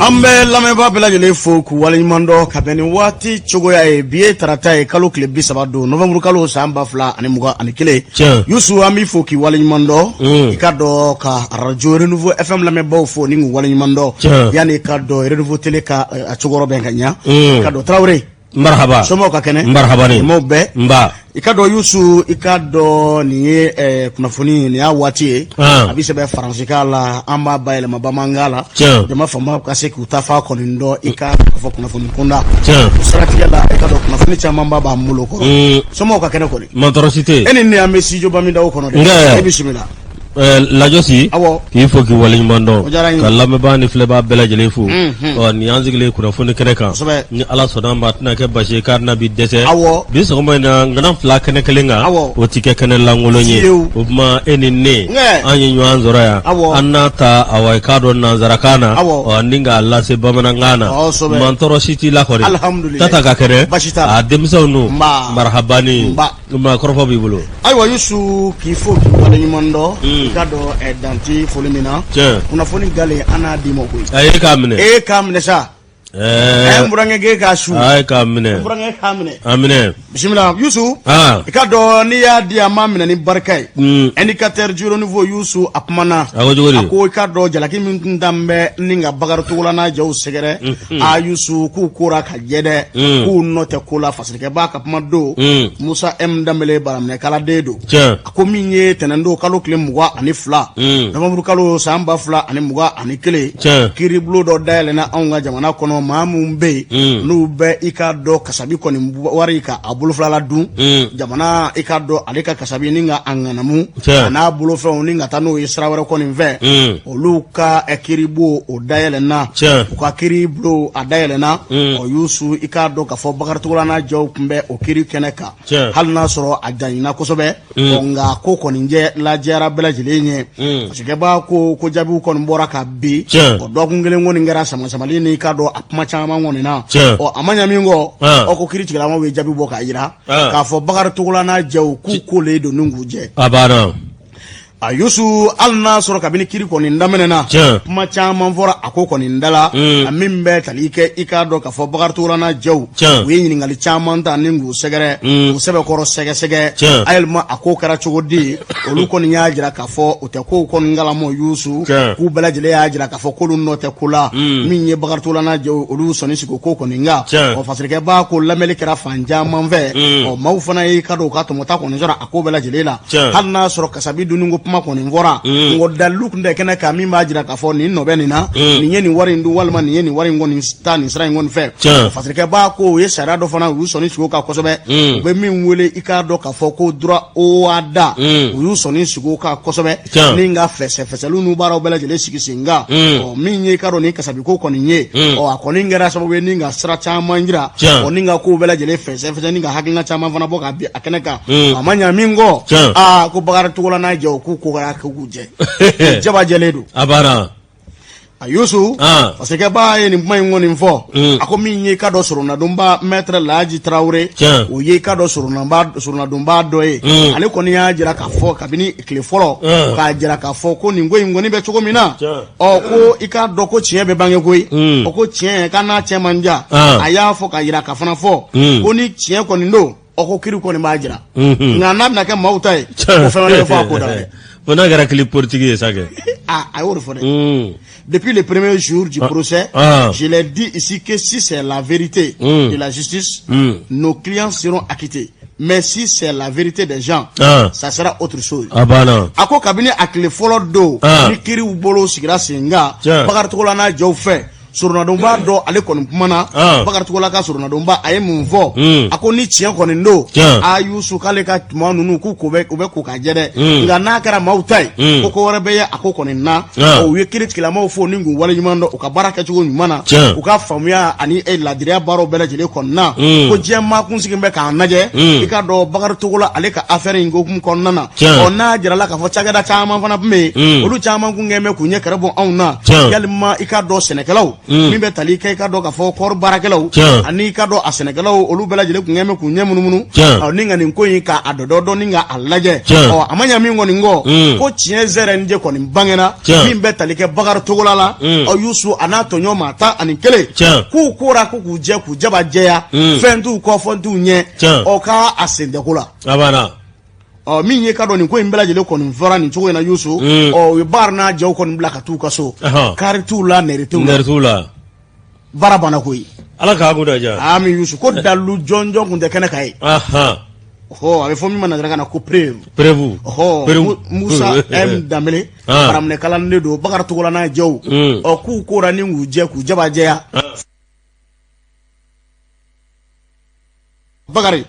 An bɛ lamɛnbaa bɛɛ lajɛlen fo k'u waleɲuman dɔn ka bɛn ni waati cogoya ye. Bi ye tarata ye, kalo tile 30 don, novembre kalo, san 2021. Yusu, an b'i fo k'i waleɲuman dɔn. I ka dɔn ka arajo Renouveau FM lamɛnbaaw fo ni k'u waleɲuman dɔn, yanni i ka dɔn Renouveau télé ka a cogo bɛn ka ɲa. I ka dɔn Tarawele. Marhaba. Somɔgɔw ka kɛnɛ? Marhaba ni. Maaw bɛɛ. Nba. I ka dɔn Yusu, i ka dɔn nin ye kunnafoni, nin y'a waati ye. A bɛ sɛbɛn faransikan la, an b'a bayɛlɛma bamanankan la. Jama fanba ka se k'u ta fa kɔni dɔn, i ka fɔ kunnafoni kunda. O siratigɛ la, i ka dɔn kunnafoni camanba b'an bolo kɔrɔ. Somɔgɔw ka kɛnɛ kɔni? Ma tɔɔrɔ si tɛ. E ni ne, an bɛ studio Bamidaw kɔnɔ dɛ. E bisimila. Lajɔsi. Awɔ. K'i fo k'i waleɲuman dɔn. O diyara n ye. Ka lamɛnbaa ni filɛbaa bɛɛ lajɛlen fo. Ɔ, nin y'an sigilen kunnafoni kɛnɛ kan. Kosɛbɛ. Ni Ala sɔnna ma, a tɛna kɛ basi ye k'a tɛna bi dɛsɛ. Awɔ. Bi sɔgɔma in na, ŋana fila kɛnɛ kelen kan. Awɔ. O ti kɛ kɛnɛ lankolon ye. Fiyewu. O tuma, e ni ne. Ŋɛ. An ye ɲɔgɔn sɔrɔ yan. Awɔ. An n'a ta, awa, i k'a dɔn nansarakan na. Awɔ. Ɔ, ni k'a lase bamanankan na. Kosɛbɛ. Mantɔɔrɔ si t'i la kɔni. Alihamudulilayi. Tata ka kɛnɛ. Basi t'a la. A denmisɛnw dun. Nba. Marahabani. Nba. Ma kɔrɔfɔ b'i bolo. Ayiwa Yusu, k'i fo k'i waleɲuman dɔn. I ka dɔn dan tɛ foli min na. Tiɲɛ. Kunnafoni gale, an n'a d'i ma koyi. A ye k'a minɛ. E k'a minɛ sa. Ɛɛ. N burankɛ k'e k'a su. A ye k'a minɛ. N burankɛ k'a minɛ. A minɛ. Bisimila Yusu. Aa. I ka dɔn n'i y'a di, an b'a minɛ ni barika ye. Indicateur du Renouveau, Yusu, a kumana. A ko cogo di? A ko i ka dɔn jalaki min tun dan bɛ ni ka Bakari Togola n'a jɛw sɛgɛrɛ. A Yusu, k'u kora ka jɛ dɛ. K'u nɔ tɛ ko la. Fasirikɛba ka kuma don. Musa M Danbele, baraminɛkaladen don. A ko min ye tɛnɛndon kalo tile 22, novembre kalo, san 2021, kiiribulon dɔ dayɛlɛnna anw ka jamana kɔnɔ. Maa minnu bɛ yen n'u bɛ, i ka dɔn, kasabi kɔni wari ka a bolofilala dun, jamana, i ka dɔn, ale ka kasabi ni ka a ŋanamu a n'a bolofɛnw ni ka taa n'o ye sira wɛrɛ kɔni fɛ, olu ka kiiribulon o dayɛlɛnna. U ka kiiribulon a dayɛlɛnna. Ɔ Yusu, i k'a dɔn k'a fɔ Bakari Togola n'a jɛw tun bɛ o kiiri kɛnɛ kan. Hali n'a sɔrɔ a janyana kosɛbɛ, ɔ nka ko kɔni jɛ lajɛra bɛɛ lajɛlen ye. Masakɛba ko jaabiw kɔni bɔra ka bin. O dɔgɔkun kelen kɔni kɛra samasamali ni, i k'a dɔn, a kuma caman kɔni na. Ɔ, a ma ɲa min kɔ, ɔ ko kiiritigɛlamaw ye jaabi bɔ k'a jira k'a fɔ Bakari Togola n'a jɛw k'u kolen don ni k'u jɛ. A banna. A Yusu, hali n'a sɔrɔ kabini kiri kɔni daminɛna, kuma caman fɔra a ko kɔni da la, a min bɛ tali kɛ, i k'a dɔn k'a fɔ Bakari Togola n'a jɛw, u ye ɲininkali caman ta ni k'u sɛgɛrɛ, k'u sɛbɛkɔrɔ sɛgɛsɛgɛ. Ayilima, a ko kɛra cogo di? Olu kɔni y'a jira k'a fɔ u tɛ kow kɔni kalama Yusu. K'u bɛɛ lajɛlen y'a jira k'a fɔ k'olu nɔ tɛ ko la. Min ye Bakari Togola n'a jɛw, olu sɔnni sigi o ko kɔni kan. Ɔ, fasirikɛba ko lamɛnni kɛra fan caman fɛ. Ɔ, maaw fana ye, i ka dɔn, u ka tɔmɔta kɔni sɔrɔ a ko bɛɛ lajɛlen la. Hali n'a sɔrɔ kasabi dunni ko kuma kɔni fɔra, ngo dalilu tun tɛ kɛnɛ kan min b'a jira k'a fɔ nin nɔ bɛ nin na, nin ye nin wari in dun walima nin ye nin wari in kɔni ta nin sira in kɔni fɛ. Fasirikɛba ko u ye sariya dɔ fana, u y'u sɔnni sigi o kan kosɛbɛ, u bɛ min wele, i k'a dɔn k'a fɔ ko droit OHADA. U y'u sɔnni sigi o kan kosɛbɛ ni ka fɛsɛfɛsɛliw n'u baaraw bɛɛ lajɛlen sigi sen kan. Ɔ, min ye, i k'a dɔn, nin kasabiko kɔni ye, ɔ, a kɔni kɛra sababu ye ni ka sira caman jira, ɔ, ni ka kow bɛɛ lajɛlen fɛsɛfɛsɛ ni ka hakilina caman fana bɔ ka bin a kɛnɛ kan. A ma ɲa min kɔ, aa, ko Bakari Togola n'a jɛw k'u ko kɛra k'u jɛ, jaba jɛlen don. A banna. A Yusu, fasirikɛba ye nin kuma in kɔni fɔ. A ko min ye, i ka dɔn, soronadonba maître Laji Tarawele, o ye, i ka dɔn, soronadonba dɔ ye. Ale kɔni y'a jira k'a fɔ kabini tile fɔlɔ, k'a jira k'a fɔ ko nin ko in kɔni bɛ cogo min na, ɔ, ko i k'a dɔn ko tiɲɛ bɛ bange koyi. O ko tiɲɛ k'a n'a cɛ man jan. A y'a fɔ k'a jira ka fana fɔ ko ni tiɲɛ kɔni don, ɔ, ko kiri kɔni b'a jira, nka n'a bɛna kɛ maaw ta ye, ko fɛn wɛrɛ bɛ fɔ a ko da la dɛ. Fo n'a kɛra clip politique ye sa kɛ. Ah, a y'o de fɔ dɛ. Depuis le premier jour du procès, je l'ai dit ici que si c'est la vérité de la justice, nos clients seront acquittés. Mais si c'est la vérité des gens, ça sera autre chose. A banna. A ko kabini a tile fɔlɔ don, ni kiriw bolo sigira sen kan Bakari Togola n'a jɛw fɛ, soronadonba dɔ, ale kɔni kumana. Bakari Togola ka soronadonba, a ye mun fɔ? A ko ni tiɲɛ kɔni don, a Yusu, k'ale ka tuma ninnu k'u ko bɛ, u bɛ ko ka jɛ dɛ. Nka n'a kɛra maaw ta ye, ko ko wɛrɛ bɛ ye a ko kɔni na. U ye kiiritigɛlamaw fo ni k'u waleɲuman dɔn u ka baara kɛcogo ɲuman na, u ka faamuya ani ladiriya baaraw bɛɛ lajɛlen kɔni na. Ko diɲɛ maa kunsigi bɛ k'a lajɛ, i ka dɔn, Bakari Togola ale ka affaire in hukumu kɔnɔna na. Ɔ, n'a jirala k'a fɔ cakɛda caman fana tun bɛ yen, olu caman kun kɛn bɛ k'u ɲɛ kɛrɛ bɔ anw na. Yalima, i ka dɔn, sɛnɛkɛlaw Min bɛ tali kɛ i ka dɔn k'a fɔ kɔɔri baarakɛlaw ani i ka dɔn a sɛnɛkɛlaw, olu bɛɛ lajɛlen kun bɛ k'u ɲɛ munumunu ni ka nin ko in k'a dɔdɔ dɔn ni k'a lajɛ. Ɔ, a ma ɲa min kɔni kɔ, ko tiɲɛ zɛrɛnjɛ kɔni bangena min bɛ tali kɛ Bakari Togola la. Ɔ, Yusu, a n'a tɔɲɔgɔn maa 11, k'u kora ko k'u jɛ k'u jaba jɛya, fɛn t'u kɔ, fɛn t'u ɲɛ. Ɔ, k'a a sen tɛ ko la. Ɔ, min ye ka dɔn nin ko in bɛɛ lajɛlen kɔni fɔra nin cogo in na, Yusu, ɔ, u ye Bakari n'a jɛw kɔni bila ka t'u ka so. Kari t'u la, nɛri t'u la. Baara banna koyi. Ala k'a kun ja. Ami Yusu, ko dalu jɔnjɔn kun tɛ kɛnɛ kan ye. Ɔ, a bɛ fɔ min ma nanzarakan na ko preuve. Preuve. Ɔhɔ, Musa M Danbele, baraminɛ kalanden don, Bakari Togola n'a jɛw, ɔ, k'u kora ni k'u jɛ k'u jaba jɛya. Bakari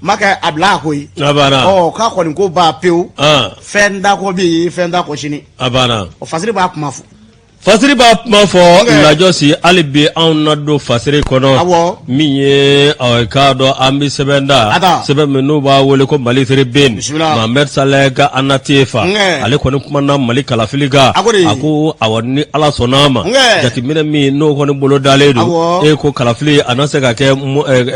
ma kɛ a bila a koyi. Ɔ, k'a kɔni ko ba pewu, fɛn t'a kɔ bi, fɛn t'a kɔ sini. A banna. O fasiri b'a kuma fɔ. Fasiri b'a kuma fɔ. Lajɔsi, hali bi anw na don fasiri kɔnɔ. Min ye k'a dɔn an bɛ sɛbɛn da, sɛbɛn min n'u b'a wele ko Mali Tribune, Mohamed Saleh Anatifa, ale kɔni kumana Mali kalafili kan. A ko awa, ni Ala sɔnna a ma, jateminɛ min n'o kɔni bolo dalen don, e ko kalafili a na se ka kɛ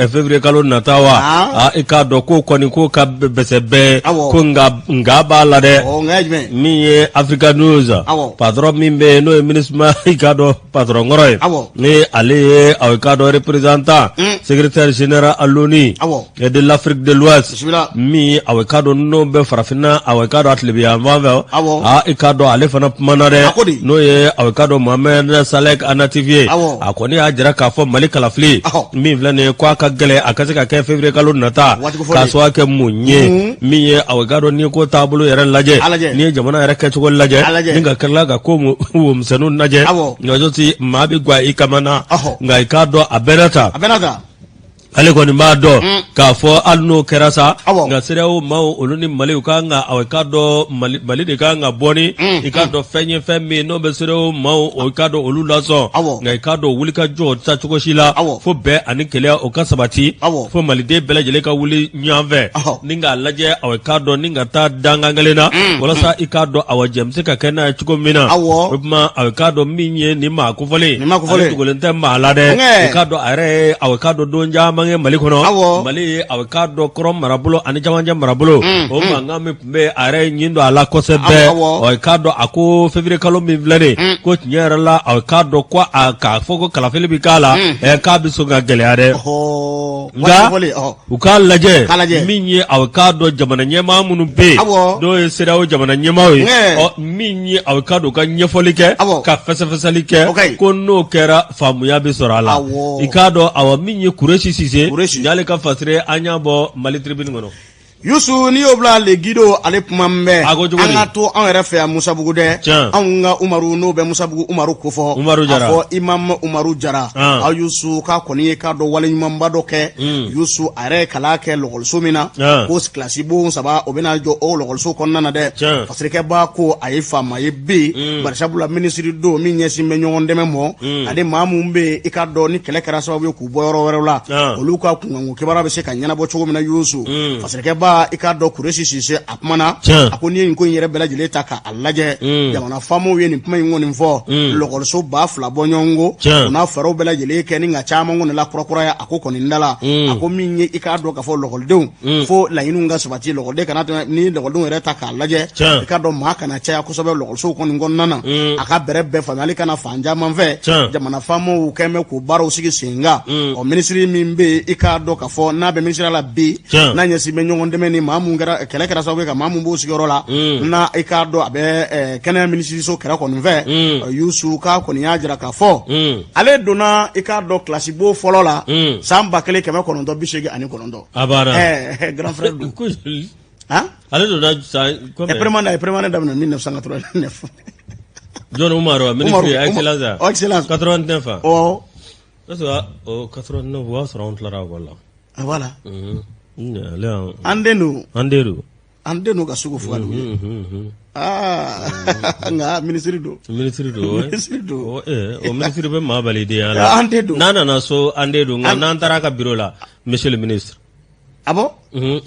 février kalo nata wa? Aa, i k'a dɔn ko kɔni ko ka bɛsɛ bɛɛ ko nka nka b'a la dɛ. Min ye Africa News, patron min bɛ yen n'o ye MINUSMA, i k'a dɔn patron kɔrɔ ye, ni ale ye i k'a dɔn représentant secrétaire général à l'ONU de l'Afrique de l'Ouest, min i k'a dɔn n'o bɛ farafinna, i k'a dɔn a tilebin yanfan fɛ, aa, i k'a dɔn ale fana kumana dɛ, n'o ye i k'a dɔn Mohamed Saleh Anatif ye. A kɔni y'a jira k'a fɔ Mali kalafili min filɛ nin ye, ko a ka gɛlɛn a ka se ka kɛ février kalo nata, k'a sababu kɛ mun ye? Min ye i k'a dɔn n'i ko taabolo yɛrɛ lajɛ, n'i ye jamana yɛrɛ kɛcogo lajɛ, ni ka tila ka ko womisɛnninw lajɛ, ɲɔjɔsi maa bɛ gwan i kama na. Nka i k'a dɔn a bɛɛ n'a ta, ale kɔni b'a dɔn k'a fɔ hali n'o kɛra sa, nka CEDEAO maaw olu ni Mali u kan ka i k'a dɔn Mali de kan ka bɔ ni i k'a dɔn fɛn ye, fɛn min n'o bɛ CEDEAO maaw o i k'a dɔn olu lasɔn. Nka i k'a dɔn wuli ka jɔ ta cogo si la fo bɛn ani kelenya o ka sabati, fo maliden bɛɛ lajɛlen ka wuli ɲɔgɔn fɛ ni k'a lajɛ i k'a dɔn ni ka taa dankan kelen na, walasa i k'a dɔn awa jɛ bɛ se ka kɛ n'a ye cogo min na. O tuma i k'a dɔn min ye nin maa kofɔlen, ale dogolen tɛ maa la dɛ. I k'a dɔn a yɛrɛ ye i k'a dɔn don caman kɛ Mali kɔnɔ. Mali ye i k'a dɔn kɔrɔn marabolo ani camancɛ marabolo, o mankan min tun bɛ, a yɛrɛ ye ɲin don a la kosɛbɛ. I k'a dɔn a ko février kalo min filɛ nin, ko tiɲɛ yɛrɛ la, i k'a dɔn ko a k'a fɔ ko kalafili bɛ k'a la, k'a bɛ sɔn ka gɛlɛya dɛ. Nka u k'a lajɛ min ye i k'a dɔn jamana ɲɛmaa minnu bɛ yen, n'o ye CEDEAO jamana ɲɛmaaw ye, ɔ, min ye i k'a dɔn u ka ɲɛfɔli kɛ, ka fɛsɛfɛsɛli kɛ, ko n'o kɛra faamuya bɛ sɔrɔ a la. I k'a dɔn awa min ye Kuresi Sise y'ale ka fasiri, an y'a bɔ Mali Tribune kɔnɔ. Yusu, n'i y'o bila Le Guido, ale kuma bɛ. A ko cogo di? An ka to anw yɛrɛ fɛ yan Musabugu dɛ. Anw ka Umaru, n'o bɛ Musabugu Umaru kofɔ. Umaru Jara. A fɔ Imam Umaru Jara. Aw Yusu, k'a kɔni ye k'a dɔn wale ɲumanba dɔ kɛ. Yusu, a yɛrɛ ye kalan kɛ lɔkɔliso min na, ko kilasi bon 3, o bɛna jɔ o lɔkɔliso kɔnɔna na dɛ. Fasirikɛba ko a ye faama ye bi, barisabula minisiri don min ɲɛsin bɛ ɲɔgɔn dɛmɛ mɔ, ani maa minnu bɛ yen, i k'a dɔn ni kɛlɛ kɛra sababu ye k'u bɔ yɔrɔ wɛrɛw la, olu ka kunkanko kibaruya bɛ se ka ɲɛnabɔ cogo min na. Yusu, fasirikɛba, i k'a dɔn Kuresi Sise, a kumana. A ko n'i ye nin ko in yɛrɛ bɛɛ lajɛlen ta k'a lajɛ, jamana faamaw ye nin kuma in kɔni fɔ, lɔkɔliso 2000 bɔ ɲɔgɔn ko, u n'a fɛɛrɛw bɛɛ lajɛlen kɛ ni ka caman kɔni lakurakuraya a ko kɔni da la. A ko min ye i k'a dɔn k'a fɔ lɔkɔlidenw, fo laɲiniw ka sabati, lɔkɔliden kana tɛmɛ, ni lɔkɔlidenw yɛrɛ ta k'a lajɛ, i k'a dɔn maa kana caya kosɛbɛ lɔkɔlisow kɔni kɔnɔna na, a ka bɛrɛ bɛɛ faamuyali kana fan caman fɛ. Jamana faamaw kɛn bɛ k'o baaraw sigi sen kan. Ɔ, minisiri min bɛ yen, i k'a dɔn k'a fɔ n'a bɛ minisiriya la bi, n'a ɲɛsin bɛ ɲɔgɔn dɛmɛ ni maa mun kɛra kɛlɛ kɛra sababu ye ka maa mun b'o sigiyɔrɔ la, n'a i k'a dɔn a bɛ kɛnɛya minisiriso kɛrɛ kɔni fɛ, Yusu, k'a kɔni y'a jira k'a fɔ ale donna i k'a dɔn kilasi bon fɔlɔ la san 1989. A banna. Grand frère don. Ale donna san combien? A ye première année daminɛ 1989. Jɔn, Umaru wa? Ministre excellence. Excellence. 89. Ɔ. Est ce que o 89, o y'a sɔrɔ anw tilara ekɔli la. Voilà. An den don. An den don. An den don ka sugu fo ka dugu. Aa, nka minisiri don. Minisiri don. Minisiri don. O minisiri bɛ maa bali denya la. An den don. N'a nana so, an den don, nka n'an taara a ka bureau la, monsieur le ministre. Ah bon?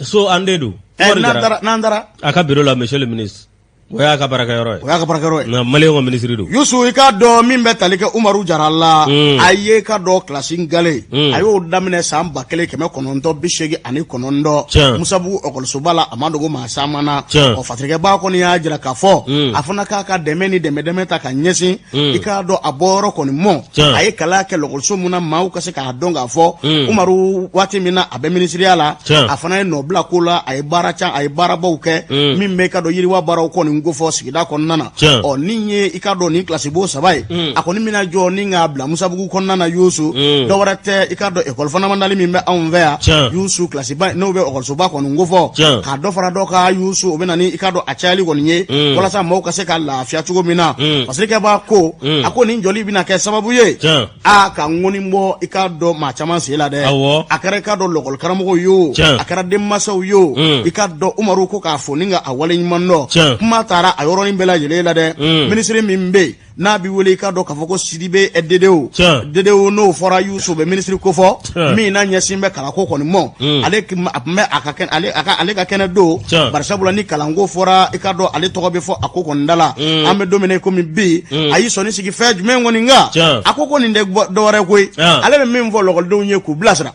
So, an den don. N'an taara a ka bureau la, monsieur le ministre. O y'a ka baarakɛyɔrɔ ye. O y'a ka baarakɛyɔrɔ ye. Nka maliyɛnw ka minisiri don. Yusu, i k'a dɔn min bɛ tali kɛ Umaru Jara la, a ye k'a dɔn kilasi gale, a y'o daminɛ san 1989 Musabugu ekɔlisoba la, a ma dogo maa caman na. Ɔ, fasirikɛba kɔni y'a jira k'a fɔ a fana k'a ka dɛmɛ ni dɛmɛ ta ka ɲɛsin i k'a dɔn a bɔyɔrɔ kɔni mɔ, a ye kalan kɛ lɔkɔliso min na, maaw ka se k'a dɔn k'a fɔ Umaru waati min na a bɛ minisiriya la, a fana ye nɔbila ko la, a ye baara ca, a ye baarabaw kɛ min bɛ i ka dɔn yiriwa baaraw kɔni kofɔ sigida kɔnɔna na. Ɔ, ni ye i ka dɔn nin kilasibo saba ye, a kɔni bɛna jɔ ni k'a bila Musabugu kɔnɔna na. Yusu, dɔwɛrɛ tɛ, i ka dɔn ekɔli fondamental min bɛ anw fɛ yan, Yusu, kilasiba n'o bɛ ekɔlisoba kɔni kofɔ, k'a dɔ fara dɔ kan, Yusu, o bɛ na ni i ka dɔn a cayali kɔni ye, walasa maaw ka se ka lafiya cogo min na. Fasirikɛba ko, a ko nin jɔli bɛna kɛ sababu ye aa ka ŋɔni bɔ i k'a dɔn maa caman sen la dɛ. A kɛra i k'a dɔn lɔkɔli karamɔgɔw ye o, a kɛra denmansaw ye o, i k'a dɔn Umaru ko k'a fo ni ka a waleɲuman dɔn. Kuma taara a yɔrɔnin bɛɛ lajɛlen la dɛ. Minisiri min bɛ yen n'a bɛ wele i k'a dɔn k'a fɔ ko Sidibe Dedewo, Dedewo n'o fɔra, Yusu, bɛ minisiri kofɔ min n'a ɲɛsin bɛ kalanko kɔni mɔ, ale a tun bɛ a ka kɛnɛ, ale ka kɛnɛ don, barisabula ni kalanko fɔra, i k'a dɔn ale tɔgɔ bɛ fɔ a ko kɔni da la. An bɛ don min na i komi bi, a y'i sɔnni sigi fɛn jumɛn kɔni kan? A ko nin tɛ dɔwɛrɛ koyi, ale bɛ min fɔ lɔkɔlidenw ye k'u bilasira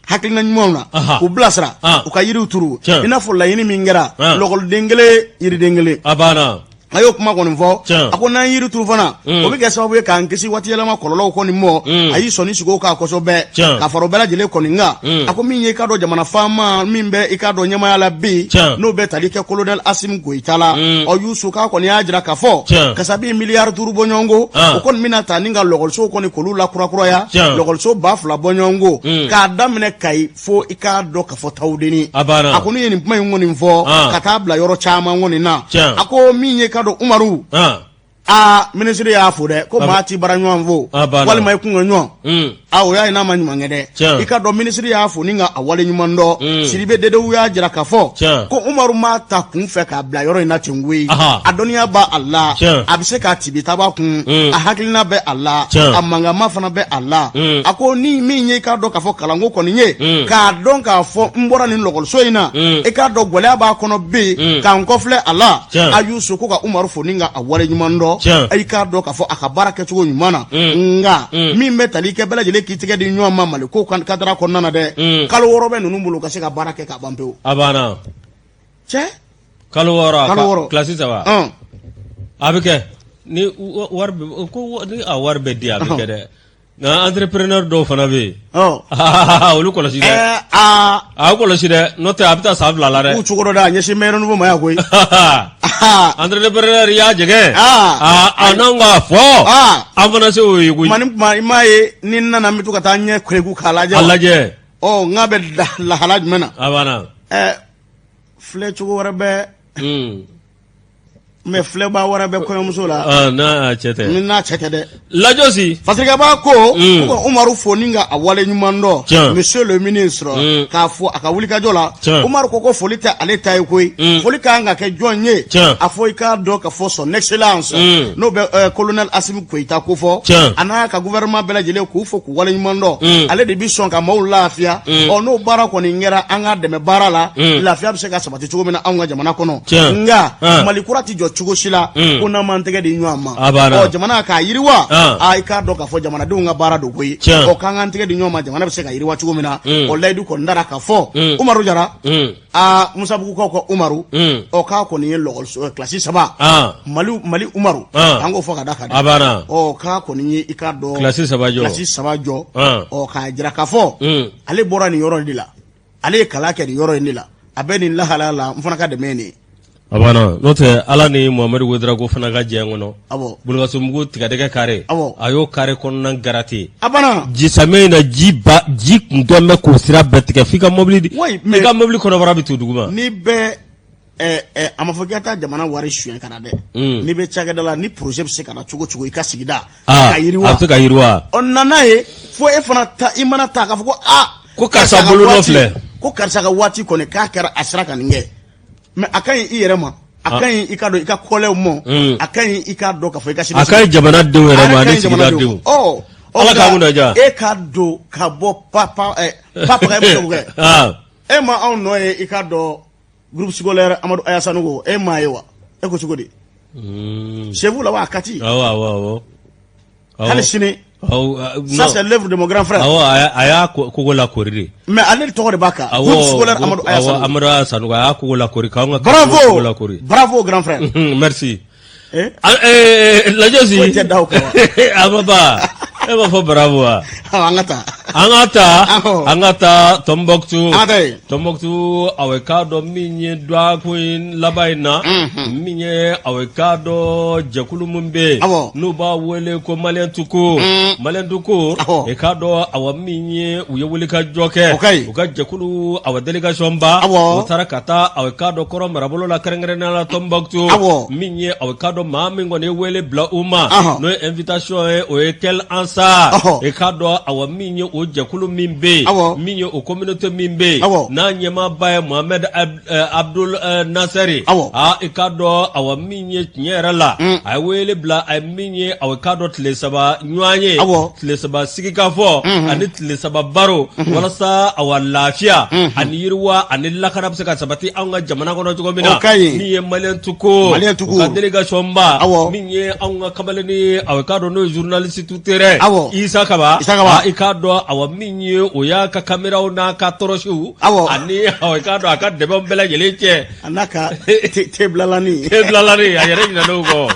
hakilina ɲumanw na, k'u bilasira u ka yiriw turu, i n'a fɔ laɲini min kɛra, lɔkɔliden kelen yiriden kelen. A banna. A y'o kuma kɔni fɔ. A ko n'an yiri turu fana, o bɛ kɛ sababu ye k'an kisi waati yɛlɛma kɔlɔlɔw kɔni mɔ. A y'i sɔnni sigi o kan kosɛbɛ, ka fara o bɛɛ lajɛlen kɔni kan. A ko min ye i k'a dɔn jamana faama min bɛ i k'a dɔn ɲɛmaaya la bi, n'o bɛ tali kɛ kolonɛli Asimi Goyita la, ɔ Yusu, k'a kɔni y'a jira k'a fɔ kasabi miliyari 5 bɔɲɔgɔnko, o kɔni bɛna ta ni ka lɔkɔlisow kɔni k'olu lakurakuraya, lɔkɔliso 2000 bɔɲɔgɔnko, k'a daminɛ Kayi fo i k'a dɔn k'a fɔ Tawudeni. A banna. A kɔni ye nin kuma in kɔni fɔ ka taa bila yɔrɔ caman kɔni na. A ko min ye k'a dɔn Umaru, aa minisiri y'a fo dɛ, ko maa t'i bara ɲɔgɔn fo walima i kun ka ɲɔgɔn, aa o y'a ye n'a ma ɲuman kɛ dɛ. I ka dɔn minisiri y'a fo ni ka a wale ɲuman dɔn. Sidibe Dedewu y'a jira k'a fɔ ko Umaru m'a ta kun fɛ k'a bila yɔrɔ in na ten koyi, a dɔnniya b'a a la, a bɛ se k'a tibi taba kun, a hakilina bɛ a la, a mankanma fana bɛ a la. A ko ni min ye i k'a dɔn k'a fɔ kalanko kɔni ye, k'a dɔn k'a fɔ n bɔra nin lɔkɔliso in na, i k'a dɔn gɛlɛya b'a kɔnɔ bi, k'an kɔfilɛ a la, a Yusu ko ka Umaru fo ni ka a wale ɲuman dɔn, i k'a dɔn k'a fɔ a ka baara kɛcogo ɲuman na. Nka min bɛ tali kɛ bɛɛ lajɛlen k'i tɛgɛ di ɲɔgɔn ma Mali ko kadara kɔnɔna na dɛ, kalo 6 bɛ ninnu bolo ka se ka baara kɛ k'a ban pewu. A banna. Cɛ, Kalo 6. Kalo 6. Kilasi saba, a bɛ kɛ ni wari ko ni a wari bɛ di, a bɛ kɛ dɛ. Nka entrepreneur dɔw fana bɛ yen, olu kɔlɔsi dɛ, a kɔlɔsi dɛ, n'o tɛ a bɛ taa san 2 la dɛ. K'u cogo dɔ da a ɲɛsin bɛ renouveau ma yan koyi. Entrepreneur y'a jɛgɛ, a n'anw k'a fɔ, an fana se o ye koyi. Tuma ni tuma, i m'a ye ni n nana, n bɛ to ka taa ɲɛ kureku k'a lajɛ. A lajɛ. Ɔ, n k'a bɛ lahala jumɛn na? A banna. Filɛ cogo wɛrɛ bɛ, mais filɛbaa wɛrɛ bɛ kɔɲɔmuso la. N'a cɛ tɛ. Ni n'a cɛ tɛ dɛ. Lajɔsi. Fasirikɛba ko ko ka Umaru fo ni ka a wale ɲuman dɔn, monsieur le ministre, k'a fɔ a ka wulikajɔ la. Umaru ko foli tɛ ale ta ye koyi, foli ka kan ka kɛ jɔn ye? A fɔ i k'a dɔn k'a fɔ son excellence, n'o bɛ colonel Asimi Goyita ko fɔ, a n'a ka gouvernement bɛɛ lajɛlen, k'u fo k'u wale ɲuman dɔn. Ale de bɛ sɔn ka maaw lafiya. Ɔ, n'o baara kɔni kɛra, an ka dɛmɛ baara la, lafiya bɛ se ka sabati cogo min na anw ka jamana kɔnɔ. Nka Mali kura tɛ jɔ cogo si la ko n'an m'an tɛgɛ di ɲɔgɔn ma. Ɔ, jamana k'a yiriwa, aa i k'a dɔn k'a fɔ jamanadenw ka baara don koyi. Ɔ, k'an k'an tɛgɛ di ɲɔgɔn ma, jamana bɛ se ka yiriwa cogo min na. Ɔ, layidu kɔni dara k'a fɔ Umaru Jara, aa Musabugukaw ka Umaru, ɔ k'a kɔni ye lɔgɔliso kilasi saba, Mali Umaru, an k'o fɔ ka da kan dɛ. Ɔ, k'a kɔni ye i k'a dɔn kilasi 3 jɔ, kilasi 3 jɔ. Ɔ, k'a jira k'a fɔ ale bɔra nin yɔrɔ in de la, ale ye kalan kɛ nin yɔrɔ in de la, a bɛ nin lahalaya la, n fana ka dɛmɛ ye nin ye. A banna. N'o tɛ, Ala ni Muhamadu Ouédraogo fana ka jɛ kɔnɔ, Bulukasobugu tigadɛgɛ kare, a y'o kare kɔnɔna gratter. A banna. Ji samiya in na, ji ba ji tun dɔn bɛ k'o sira bɛɛ tigɛ f'i ka mobili, i ka mobili kɔnɔbara bɛ to duguma. N'i bɛ a ma fɔ k'i ka taa jamana wari suɲɛ ka na dɛ. N'i bɛ cakɛda la, ni projet bɛ se ka na cogo cogo i ka sigida ka yiriwa, a bɛ se ka yiriwa. Ɔ, nana ye fo e fana ta, i mana ta k'a fɔ ko aa ko karisa bolo nɔ filɛ, ko karisa ka waati kɔni k'a kɛra a sera ka nin kɛ. Mais a ka ɲi i yɛrɛ ma, a ka ɲi i ka dɔn i ka kɔlɛw ma, a ka ɲi i k'a dɔn k'a fɔ i ka a ka ɲi jamana denw yɛrɛ ma ani sigida denw. Ɔ, Ala k'an kunna diya. E ka don ka bɔ pa pa pa pa e ma anw nɔ ye i ka dɔn groupe scolaire Amadu Aya Sanogo, e m'a ye wa? E ko cogo di? Chez vous là-bas à Kati. Awɔ, awɔ, awɔ. Hali sini. Ça c'est l'œuvre de mon grand frère. Awɔ, a y'a kogo lakori de. Mais ale tɔgɔ de b'a kan. Awɔ, scolaire Amadou Aya Sanogo. Amadou Aya Sanogo, a y'a kogo lakori k'anw ka Bravo. kogo lakori. Bravo grand frère. Merci. Eh? Lajɔsi. Foyi tɛ da o kan wa? Amaba, e b'a fɔ bravo wa? An ka taa. An ka taa. An ka taa Tɔnbɔkutu. An ka taa yen. Tɔnbɔkutu, aw k'a dɔn min ye dɔgɔkun in laban in na. Min ye aw k'a dɔn jɛkulu min bɛ yen. N'u b'a wele ko Malien tout court. Malien tout court. I k'a dɔn awa min ye u ye wulikajɔ kɛ. O ka ɲi. U ka jɛkulu awa délégation ba. U taara ka taa aw k'a dɔn kɔrɔn marabolo la kɛrɛnkɛrɛnnenya la Tɔnbɔkutu. Min ye aw k'a dɔn maa min kɔni ye wele bila u ma. N'o ye invitation ye, o ye Kel Ansar. I k'a dɔn awa min ye o jɛkulu min bɛ yen. Min ye o communauté min bɛ yen. N'a ɲɛmaaba ye Mohamed Abdul Naseri. Aa, i k'a dɔn awa min ye tiɲɛ yɛrɛ la. A ye wele bila, a ye min ye aw k'a dɔn tile saba ɲɔgɔn ye. Tile saba sigikafɔ ani tile saba baro walasa awa lafiya ani yiriwa ani lakana bɛ se ka sabati anw ka jamana kɔnɔ cogo min na. O ka ɲi. Min ye Malien tout court. Malien tout court. U ka délégation ba. Min ye anw ka kamalennin aw k'a dɔn n'o ye journaliste tout terrain. Isa Kaba. Isa Kaba. I k'a dɔn awa min ye o y'a ka caméraw n'a ka tɔrɔsiw. Ani aw k'a dɔn a ka dɛmɛw bɛɛ lajɛlen cɛ. A n'a ka tebilalani. Tebilalani, a yɛrɛ ɲinɛna o kɔ.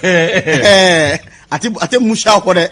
Ɛɛ, a tɛ musa kɔ dɛ.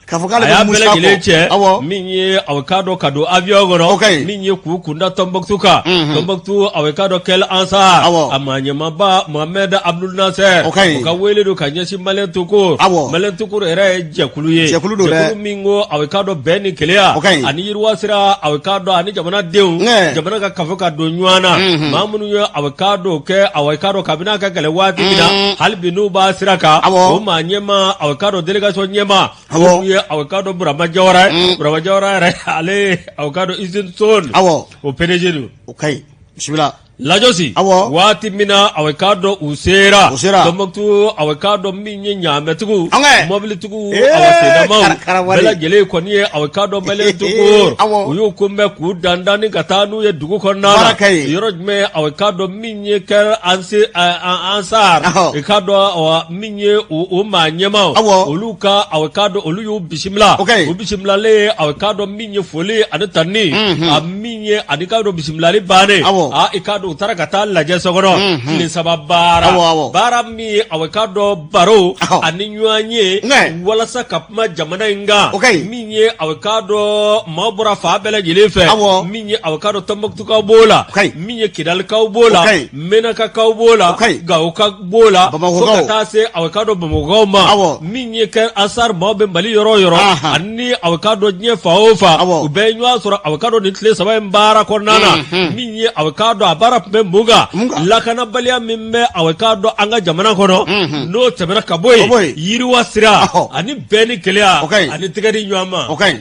K'a fɔ k'ale a y'a bɛ bɛɛ musa lajɛlen kɔ. cɛ min ye aw k'a dɔn ka don avion kɔnɔ. O ka ɲi. Min ye k'u kunda Tɔnbɔkutu kan. Tɔnbɔkutu, aw k'a dɔn Kel Ansar. A maa ɲɛmaaba Mohamed Abdul Nasser. O ka ɲi. O ka wele don ka ɲɛsin Malien tout court. Malien tout court yɛrɛ ye jɛkulu ye. Jɛkulu don dɛ. Jɛkulu min ko aw k'a dɔn bɛn ni kelenya. O ka ɲi. Ani yiriwa sira aw k'a dɔn ani jamanadenw. Jamana ka kafo ka don ɲɔgɔn na. Maa minnu ye aw k'a dɔn kɛ aw k'a dɔn kabini a ka gɛlɛn waati min na. Hali bi n'u b'a sira kan. O maa ɲɛmaa aw k'a dɔn délégation ɲɛmaa. O ye aw k'a dɔn Burama Jawara ye. Burama Jawara yɛrɛ, ale ye aw k'a dɔn usine Stone. O PDG don. O ka ɲi, bisimila. Lajɔsi. Waati min na aw k'a dɔn u sera. U sera. Tɔnbɔkutu, aw k'a dɔn min ye ɲaamɛtigiw. Mɔbilitigiw, awa sennamaw. Karawari. Bɛɛ lajɛlen kɔni ye aw k'a dɔn Malien tout court. U y'u kunbɛn k'u dandanni ka taa n'u ye dugu kɔnɔna na. Baara ka ɲi. Yɔrɔ jumɛn aw k'a dɔn min ye Kel Ansar. I k'a dɔn awa min ye o maa ɲɛmaaw. Olu ka aw k'a dɔn olu y'u bisimila. O ka ɲi. U bisimilalen aw k'a dɔn min ye foli ani tanuni. A min ye ani k'a dɔn bisimilali bannen. Aa, i k'a dɔn u taara ka taa lajɛ so kɔnɔ. Tile saba baara. Baara min ye aw k'a dɔn baro ani ɲɔgɔn ye. Walasa ka kuma jamana in kan. O ka ɲi. Min ye aw k'a dɔn maaw bɔra fan bɛɛ lajɛlen fɛ. Min ye aw k'a dɔn Tɔnbɔkutukaw b'o la. O ka ɲi. Min ye Kidalikaw b'o la. O ka ɲi. Menakakaw b'o la. O ka ɲi. Gawokaw b'o la. Bamakɔkaw. Fo ka taa se aw k'a dɔn Bamakɔkaw ma. Min ye Kel Ansar maaw bɛ Mali yɔrɔ o yɔrɔ. Ani aw k'a dɔn diɲɛ fan o fan. U bɛɛ ye ɲɔgɔn sɔrɔ aw k'a dɔn nin tile saba in baara kɔnɔna na. Min ye aw k'a dɔn a baara tun bɛ mun kan. Mun kan? Lakanabaliya min bɛ aw k'a dɔn an ka jamana kɔnɔ. N'o tɛmɛna ka bɔ Ka bɔ yen. yen. Yiriwa sira. Ani bɛn ni kelenya. O ka ɲi. Ani tɛgɛ di ɲɔgɔn ma. O ka ɲi.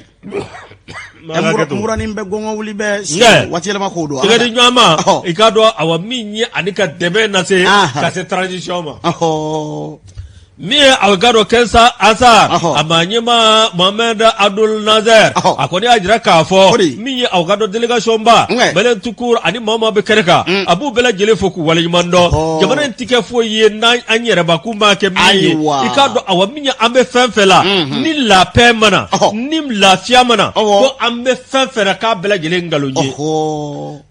Muranin bɛ gɔngɔn wuli bɛ waati yɛlɛma ko don. Tɛgɛ di ɲɔgɔn ma, i k'a dɔn awa min ye ani ka dɛmɛ lase ka se transition ma. Min ye aw k'a dɔn Kel Ansar a maa ɲɛmaa Mohamed Abdul Nasser, a kɔni y'a jira k'a fɔ min ye aw k'a dɔn délégation ba Malien tout court ani maa o maa bɛ kɛnɛ kan, a b'u bɛɛ lajɛlen fo k'u waleɲuman dɔn. Jamana in tɛ kɛ foyi ye n'an an yɛrɛbakun m'a kɛ min ye. I k'a dɔn awa min ye an bɛ fɛn fɛn la, ni la paix ma na, ni lafiya ma na, ko an bɛ fɛn fɛn na k'a bɛɛ lajɛlen nkalon ye.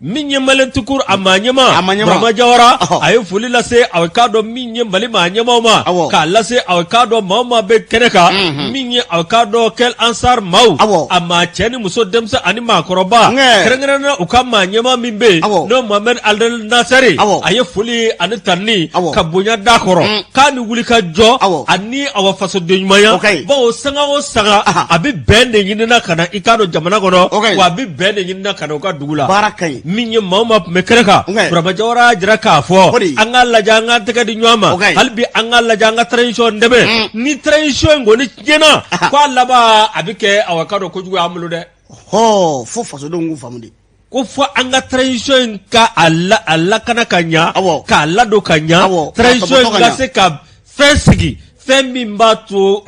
Min ye Malien tout court a maa ɲɛmaa Burama Jawara, a ye foli lase aw k'a dɔn min ye Mali maa ɲɛmaaw ma, k'a lase aw k'a dɔn maa o maa bɛ kɛnɛ kan, min ye aw k'a dɔn Kel Ansar maaw, a maa cɛ ni muso, denmisɛn ani maakɔrɔba, kɛrɛnkɛrɛnnenya u ka maa ɲɛmaa min bɛ yen n'o Mohamed Abdel Nasser, a ye foli ani tanuni ka bonya d'a kɔrɔ k'a ni wuli ka jɔ ani awa fasoden ɲumanya, bawo sanga o sanga a bɛ bɛn de ɲinina ka na i k'a dɔn jamana kɔnɔ, wa a bɛ bɛn de ɲinina ka na u ka dugu la. Baara ka ɲi. Min ye maa o maa tun bɛ kɛnɛ kan, Burama Jawara y'a jira k'a fɔ an k'a lajɛ an k'an tɛgɛ di ɲɔgɔn ma, hali bi an k'a lajɛ an ka transition dɛmɛ. Ni transition in kɔni tiɲɛna, k'a laban a bɛ kɛ awa k'a dɔn kojugu y'an bolo dɛ. Hɔ, fo fasodenw k'u faamu de. Ko fo an ka transition in ka a lakana ka ɲa, k'a ladon ka ɲa, transition in ka se ka fɛn sigi. Fɛn min b'a to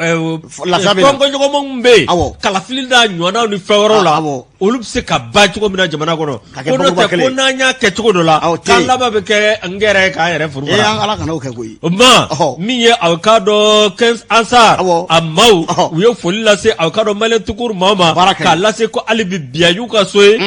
lafiya bɛ na. Fɔnkɔɲɔgɔnma min bɛ yen, kalafili n'a ɲɔgɔnnaw ni fɛn wɛrɛw la, olu bɛ se ka ban cogo min na jamana kɔnɔ. Ka kɛ Ko n'o bakuruba tɛ, kelen ko ye. n'an y'a kɛ cogo dɔ la, Awɔ, tɛ k'an yen. laban bɛ kɛ n yɛrɛ ye k'an yɛrɛ furu Ee, an Ala kana o kɛ koyi. O ma min ye aw k'a dɔn 15 Ansar a maaw, u ye foli lase aw k'a dɔn Malien tout court maaw ma, Baara ka ɲi. k'a lase ko hali bi bi a y'u ka so ye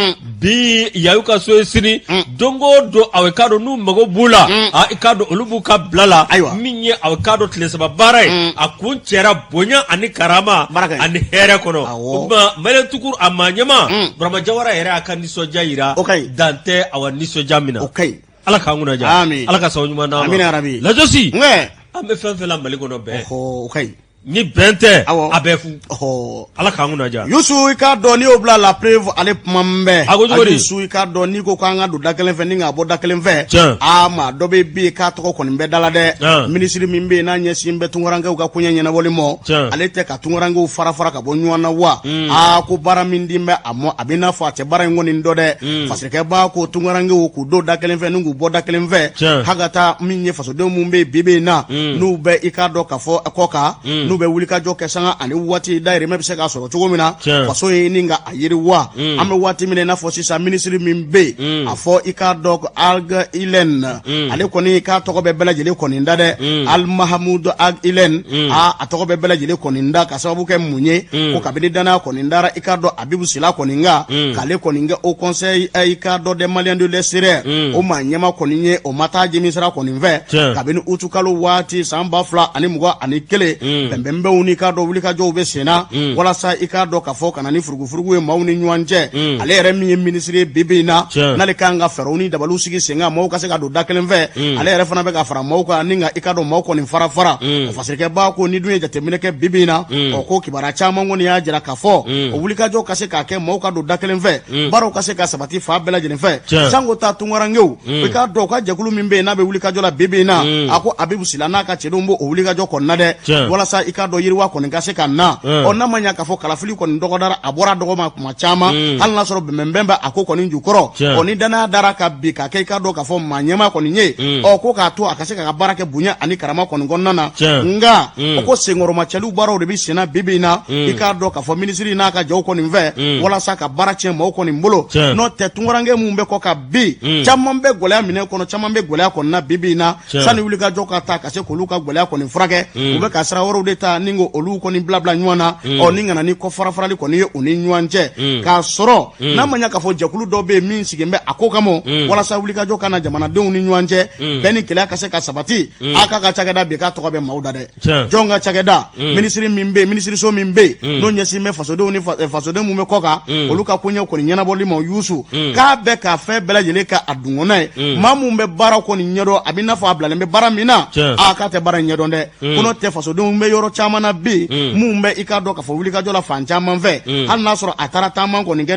bi, yan y'u ka so ye sini, don o don aw k'a dɔn n'u mago b'u la, a i k'a dɔn olu b'u ka bila la. Ayiwa. Min ye aw k'a dɔn tile saba baara ye, a kuncɛra bonya ani karama Baara ka ɲi. ani hɛrɛ kɔnɔ. O tuma Malien tout court a maa ɲɛmaa Burama Jawara yɛrɛ y'a ka nisɔndiya jira, O ka ɲi. dan tɛ awa nisɔndiya min na. O ka ɲi. Ala k'an kunna diya. Amin. Ala ka sababu ɲuman d'an ma. Amina yarabi. Lajɔsi, Nkɛ. an bɛ fɛn fɛn la Mali kɔnɔ bɛn. Ɔhɔ, o ka ɲi. Ni bɛn tɛ, a bɛɛ fu. Ala k'an kunna diya. Yusu, i k'a dɔn n'i y'o bila La Preuve, ale kuma bɛɛ. A ko cogo di? Yusu, i k'a dɔn n'i ko k'an ka don da kelen fɛ ni k'a bɔ da kelen fɛ. Tiɲɛ. Aa, maa dɔ bɛ bi k'a tɔgɔ kɔni bɛ da la dɛ. Minisiri min bɛ yen n'a ɲɛsin bɛ tunkarankew ka koɲɛ ɲɛnabɔli ma. Tiɲɛ. Ale tɛ ka tunkarankew fara fara ka bɔ ɲɔgɔn na wa. Aa, ko baara min di bɛ a mɔ, a bɛ n'a fɔ a tɛ baara in kɔni dɔn dɛ. Fasirikɛba ko tunkarankew k'u don da kelen fɛ ni k'u bɔ da kelen fɛ. Tiɲɛ. Hali ka taa min ye fasodenw minnu bɛ yen bi bi in na, n'u bɛ i k'a dɔn k'a fɔ kɔ kan, n'u bɛ wulikajɔ kɛ sanga ani waati dayirimɛ bɛ se k'a sɔrɔ cogo min na, faso ye ni ka a yiriwa. An bɛ waati min na i n'a fɔ sisan, minisiri min bɛ yen, a fɔ i k'a dɔn ko Ag Ilɛn, ale kɔni k'a tɔgɔ bɛ bɛɛ lajɛlen kɔni da dɛ. Al Mahamudu Ag Ilɛn, a tɔgɔ bɛ bɛɛ lajɛlen kɔni da ka sababu kɛ mun ye? Ko kabini danaya kɔni dara i k'a dɔn Abibu Sila kɔni kan, k'ale kɔni kɛ Haut Conseil i k'a dɔn des Maliens de l'extérieur, o maa ɲɛmaa kɔni ye, o ma taa jimi sira kɔni fɛ. Kabini utukalo waati san 2021, bɛnbɛnbɛnw n'i k'a dɔn wulikajɔw bɛ senna walasa i k'a dɔn k'a fɔ ka na ni furugufurugu ye maaw ni ɲɔgɔn cɛ. Ale yɛrɛ min ye minisiri ye bi bi in na, n'ale kan ka fɛɛrɛw ni dabaliw sigi sen kan maaw ka se ka don da kelen fɛ, ale yɛrɛ fana bɛ ka fara maaw kan ni ka i k'a dɔn maaw kɔni fara fara. O fasirikɛba ko ni dun ye jateminɛ kɛ bi bi in na, ɔ ko kibaruya caman kɔni y'a jira k'a fɔ o wulikajɔ ka se k'a kɛ maaw ka don da kelen fɛ, baaraw ka se ka sabati fan bɛɛ lajɛlen fɛ, sanko ta tunkarankew. I k'a dɔn u ka jɛkulu min bɛ yen n'a bɛ wulikajɔ la bi bi in na, a ko Abibu Sila n'a ka cɛdenw b'o wulikajɔ kɔnɔna dɛ, walasa i k'a dɔn yiriwa kɔni ka se ka na. Ɔ n'a ma ɲa k'a fɔ kalafili kɔni dɔgɔdara, a bɔra dɔgɔ ma kuma caman, hali n'a sɔrɔ bɛnbɛnbɛn bɛ a ko kɔni jukɔrɔ. Ɔ ni danaya dara ka bi k'a kɛ i k'a dɔn k'a fɔ maa ɲɛmaa kɔni ye, ɔ ko k'a to a ka se k'a ka baara kɛ bonya ani karama kɔni kɔnɔna na. Nka o ko senkɔrɔmacɛliw baaraw de bɛ senna bi bi in na, i k'a dɔn k'a fɔ minisiri n'a ka jɔw kɔni fɛ, walasa ka baara tiɲɛ maaw kɔni bolo. N'o tɛ, tunkaranke minnu bɛ kɔ kan bi, caman bɛ gɛlɛya minɛ kɔnɔ, caman bɛ gɛlɛya kɔnɔna na bi bi in na. Sani wulikajɔ ka taa ka se k'olu ka gɛlɛya kɔni furakɛ, u bɛ ka sira wɛrɛw de ta ni k'olu kɔni bilabila ɲɔgɔn na, ɔ ni ka na ni kɔ farafarali kɔni ye u ni ɲɔgɔn cɛ. K'a sɔrɔ n'a ma ɲa k'a fɔ jɛkulu dɔ bɛ yen min sigilen bɛ a ko kama, walasa wulikajɔ ka na jamanadenw ni ɲɔgɔn cɛ, bɛn ni kelenya ka se ka sabati. A k'a ka cakɛda bi k'a tɔgɔ bɛ maaw da dɛ. Jɔn ka cakɛda? Minisiri min bɛ yen, minisiriso min bɛ yen n'o ɲɛsin bɛ fasodenw ni fasoden minnu bɛ kɔ kan, olu ka koɲɛ kɔni ɲɛnabɔli ma, Yusu, k'a bɛ ka fɛn bɛɛ lajɛlen kɛ a dungɔnna ye. Maa min bɛ baara kɔni ɲɛdɔn, a bɛ n'a fɔ a bilalen bɛ baara min na, a k'a tɛ baara in ɲɛdɔn dɛ. Ko n'o tɛ, fasodenw bɛ yɔrɔ caman na bi minnu bɛ i k'a dɔn k'a fɔ wulikajɔ la fan caman fɛ, hali n'a sɔrɔ a taara taama kɔni kɛ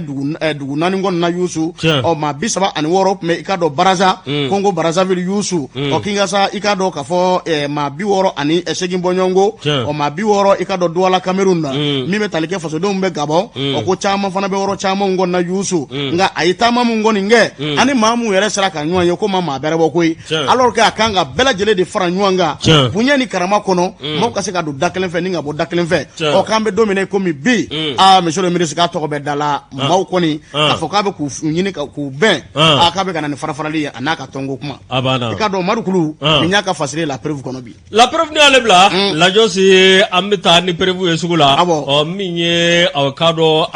dugu naani kɔni na, Yusu. Ɔ maa 36 tun bɛ i k'a dɔn Baraza, Kongo Brazzaville, Yusu. Ɔ Kinshasa, i k'a dɔn k'a fɔ maa 68 bɔɲɔgɔnko, ɔ maa 60 i k'a dɔn Douala Cameroun na, min bɛ tali kɛ fasodenw bɛ Gabon. Ɔ ko caman fana bɛ yɔrɔ caman kɔni na, Yusu. Nka a ye taama min kɔni kɛ, ani maa min yɛrɛ sera ka ɲɔgɔn ye, ko ma maa bɛrɛ bɔ koyi, alors que a kan ka bɛɛ lajɛlen de fara ɲɔgɔn kan bonya ni karama kɔnɔ, maaw ka se ka don da kelen fɛ ni ka bɔ da kelen fɛ. Ɔ k'an bɛ don min na komi bi, aa monsieur le ministre k'a tɔgɔ bɛ da la maaw kɔni k'a fɔ k'a bɛ k'u ɲini k'u bɛn, aa k'a bɛ ka na ni farafarali ye a n'a ka tɔnko kuma. A banna. I k'a dɔn Madu Kulu, nin y'a ka fasiri La Preuve kɔnɔ bi. La Preuve, ni y'ale bila Lajɔsi, an bɛ taa ni preuve ye sugu la. Awɔ. Ɔ min ye aw k'a dɔn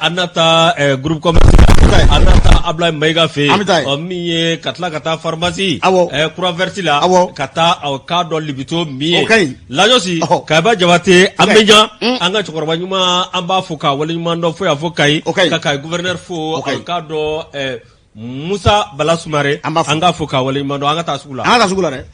an na taa groupe commerce, an na taa Ablaye Mayiga fɛ yen. An bɛ taa yen. Ɔ min ye ka tila ka taa pharmacie Croix Verte la, ka taa aw k'a dɔn Libito min ye. O ka ɲi. Lajɔsi, Kayaba Jabate, an bɛ jan an ka cɛkɔrɔba ɲuman, an b'a fo k'a waleɲuman dɔn fo yan fo Kayi. O ka ɲi. Ka Kayi gouverneur fo. O ka ɲi. Aw k'a dɔn Musa Bala Sumare, An b'a fo. An k'a fo k'a waleɲuman dɔn. An ka taa sugu la. An ka taa sugu la dɛ.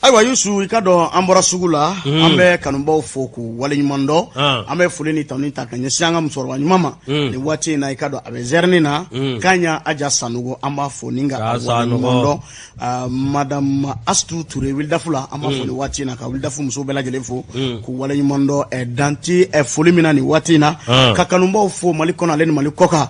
Ayiwa Yusu, i ka dɔn an bɔra sugu la, an bɛ kanubaw fo k'u waleɲuman dɔn. An bɛ foli ni tanu ta ka ɲɛsin an ka musokɔrɔba ɲuman ma nin waati in na. I ka dɔn a bɛ zɛrɛni na k'a ɲa Aja Sanogo, an b'a fo ni ka K'a waleɲuman Sanogo. dɔn. Madame Astu Ture Wilidafu la, an b'a fo nin waati in na, ka Wilidafu muso bɛɛ lajɛlen fo k'u waleɲuman dɔn. Dan tɛ foli min na nin waati in na, ka kanubaw fo Mali kɔnɔ ale ni Mali kɔkan.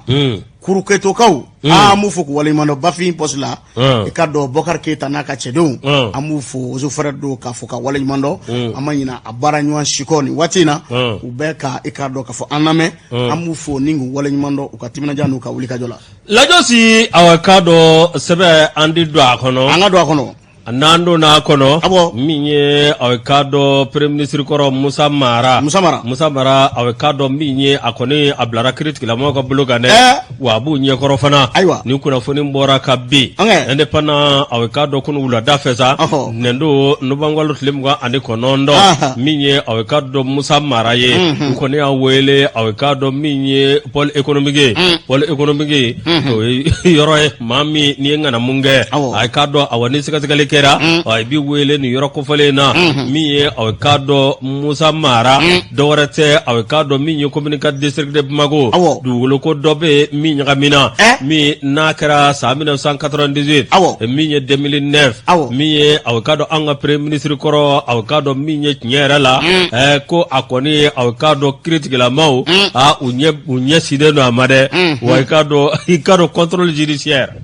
Kuruketokaw an b'u fo k'u waleɲuman dɔn Bafin poste la i k'a dɔn Bɔkari Keyita n'a ka cɛdenw an b'u fo eaux et forêts don k'a fo ka waleɲuman dɔn an ma ɲina a baara ɲɔgɔn si kɔ nin waati in na u bɛ ka i k'a dɔn k'a fɔ an lamɛn an b'u fo ni k'u waleɲuman dɔn u ka timinandiya n'u ka wulikajɔ la. Lajɔsi awa k'a dɔn sɛbɛn an di don a kɔnɔ an ka don a kɔnɔ. N'an donna a kɔnɔ min ye aw k'a dɔn premier ministre kɔrɔ Musa Mara Musa Mara aw k'a dɔn min ye a kɔni a bilara kiiritigɛlamɔgɔw ka bolo kan dɛ wa a b'u ɲɛkɔrɔ fana ayiwa nin kunnafoni bɔra ka bin Indépendant aw k'a dɔn kunun wulada fɛ sa ntɛnɛn nowanburukalo tile 29 min ye aw k'a dɔn Musa Mara ye u kɔni y'a wele aw k'a dɔn min ye pôle économique pôle économique o ye yɔrɔ ye maa min n'i ye ŋanamu kɛ a k'a dɔn awa ni sɛgɛsɛgɛli kɛra i bɛ wele nin yɔrɔ kofɔlen in na min ye aw k'a dɔn Musa Mara dɔwɛrɛ tɛ aw k'a dɔn min ye commune 4 district de Bamako dugukolo ko dɔ bɛ yen min ɲagamina min n'a kɛra san 1998 min ye 2009 min ye aw k'a dɔn an ka premier ministre kɔrɔ aw k'a dɔn min ye tiɲɛ yɛrɛ la ko a kɔni aw k'a dɔn kiiritigɛlamaaw aa u ɲɛ sinnen don a ma dɛ wa i k'a dɔn i k'a dɔn contrôle judiciaire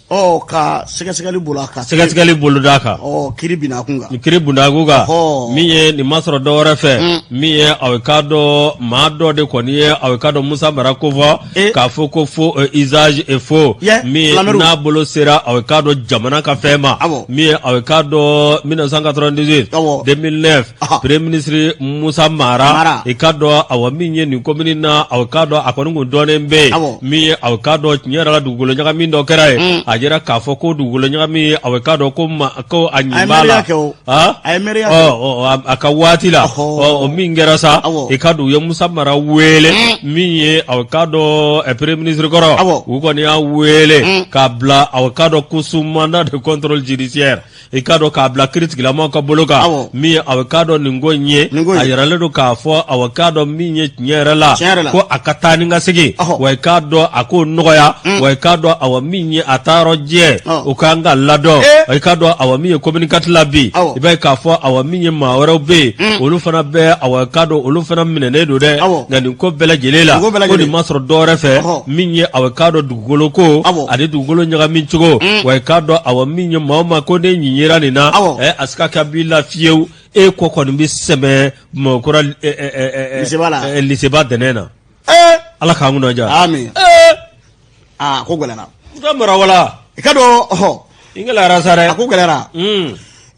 ɔ ka sɛgɛsɛgɛli bolo a kan sɛgɛsɛgɛli boloda a kan ɔ kiri binna a kun kan kiri binna a kun kan min ye nin ma sɔrɔ dɔ wɛrɛ fɛ min ye aw k'a dɔn maa dɔ de kɔni ye aw k'a dɔn Musa Mara kofɔ k'a fɔ ko faux usage et faux min n'a bolo sera aw k'a dɔn jamana ka fɛn ma min ye aw k'a dɔn 1998 2009 premier ministre Musa Mara i k'a dɔn awa min ye nin commune na aw k'a dɔn a kɔni kun dɔnnen bɛ yen min ye aw k'a dɔn tiɲɛ yɛrɛ la dugukolo ɲagami dɔ kɛra yen mm. a jira k'a fɔ ko dugukolo ɲagami aw k'a dɔn ko ma ko a ɲin b'a la a ka waati la o min kɛra sa i k'a dɔn u ye Musa Mara wele mm. min ye aw k'a dɔn premier ministre kɔrɔ u kɔni y'a wele mm. k'a bila aw k'a dɔn ko sous mandat de contrôle judiciaire i k'a dɔn k'a bila kiiritigɛlamaaw ka bolo kan min ye aw k'a dɔn nin ko in ye a yiralen don k'a fɔ aw k'a dɔn min ye tiɲɛ yɛrɛ la ko a ka taa ni ka segin wa i k'a dɔn a k'o nɔgɔya mm. wa i k'a dɔn awa min ye a taayɔrɔ jɛ o kan ka ladɔn i k'a dɔn awa min ye commune 4 la bi i b'a ye k'a fɔ awa min ye maa wɛrɛw bɛ yen mm. olu fana bɛ awa k'a dɔn olu fana minɛnen don dɛ nka nin ko bɛɛ lajɛlen la ko nin ma sɔrɔ dɔwɛrɛ fɛ min ye aw k'a dɔn dugukolo ko ani dugukolo ɲagami cogo mm. wa i k'a dɔn awa min ye maa o maa ko ne ɲin yera nin na a se ka kɛ b'i la fiyewu e kɔ kɔni bɛ sɛmɛ Bamakɔkura liseba dɛnɛn na ala k'an kunna diya amin aa ko gɛlɛnna Musa Mara wala i ka dɔn ɔhɔ i gɛlɛyara sa dɛ a ko gɛlɛyara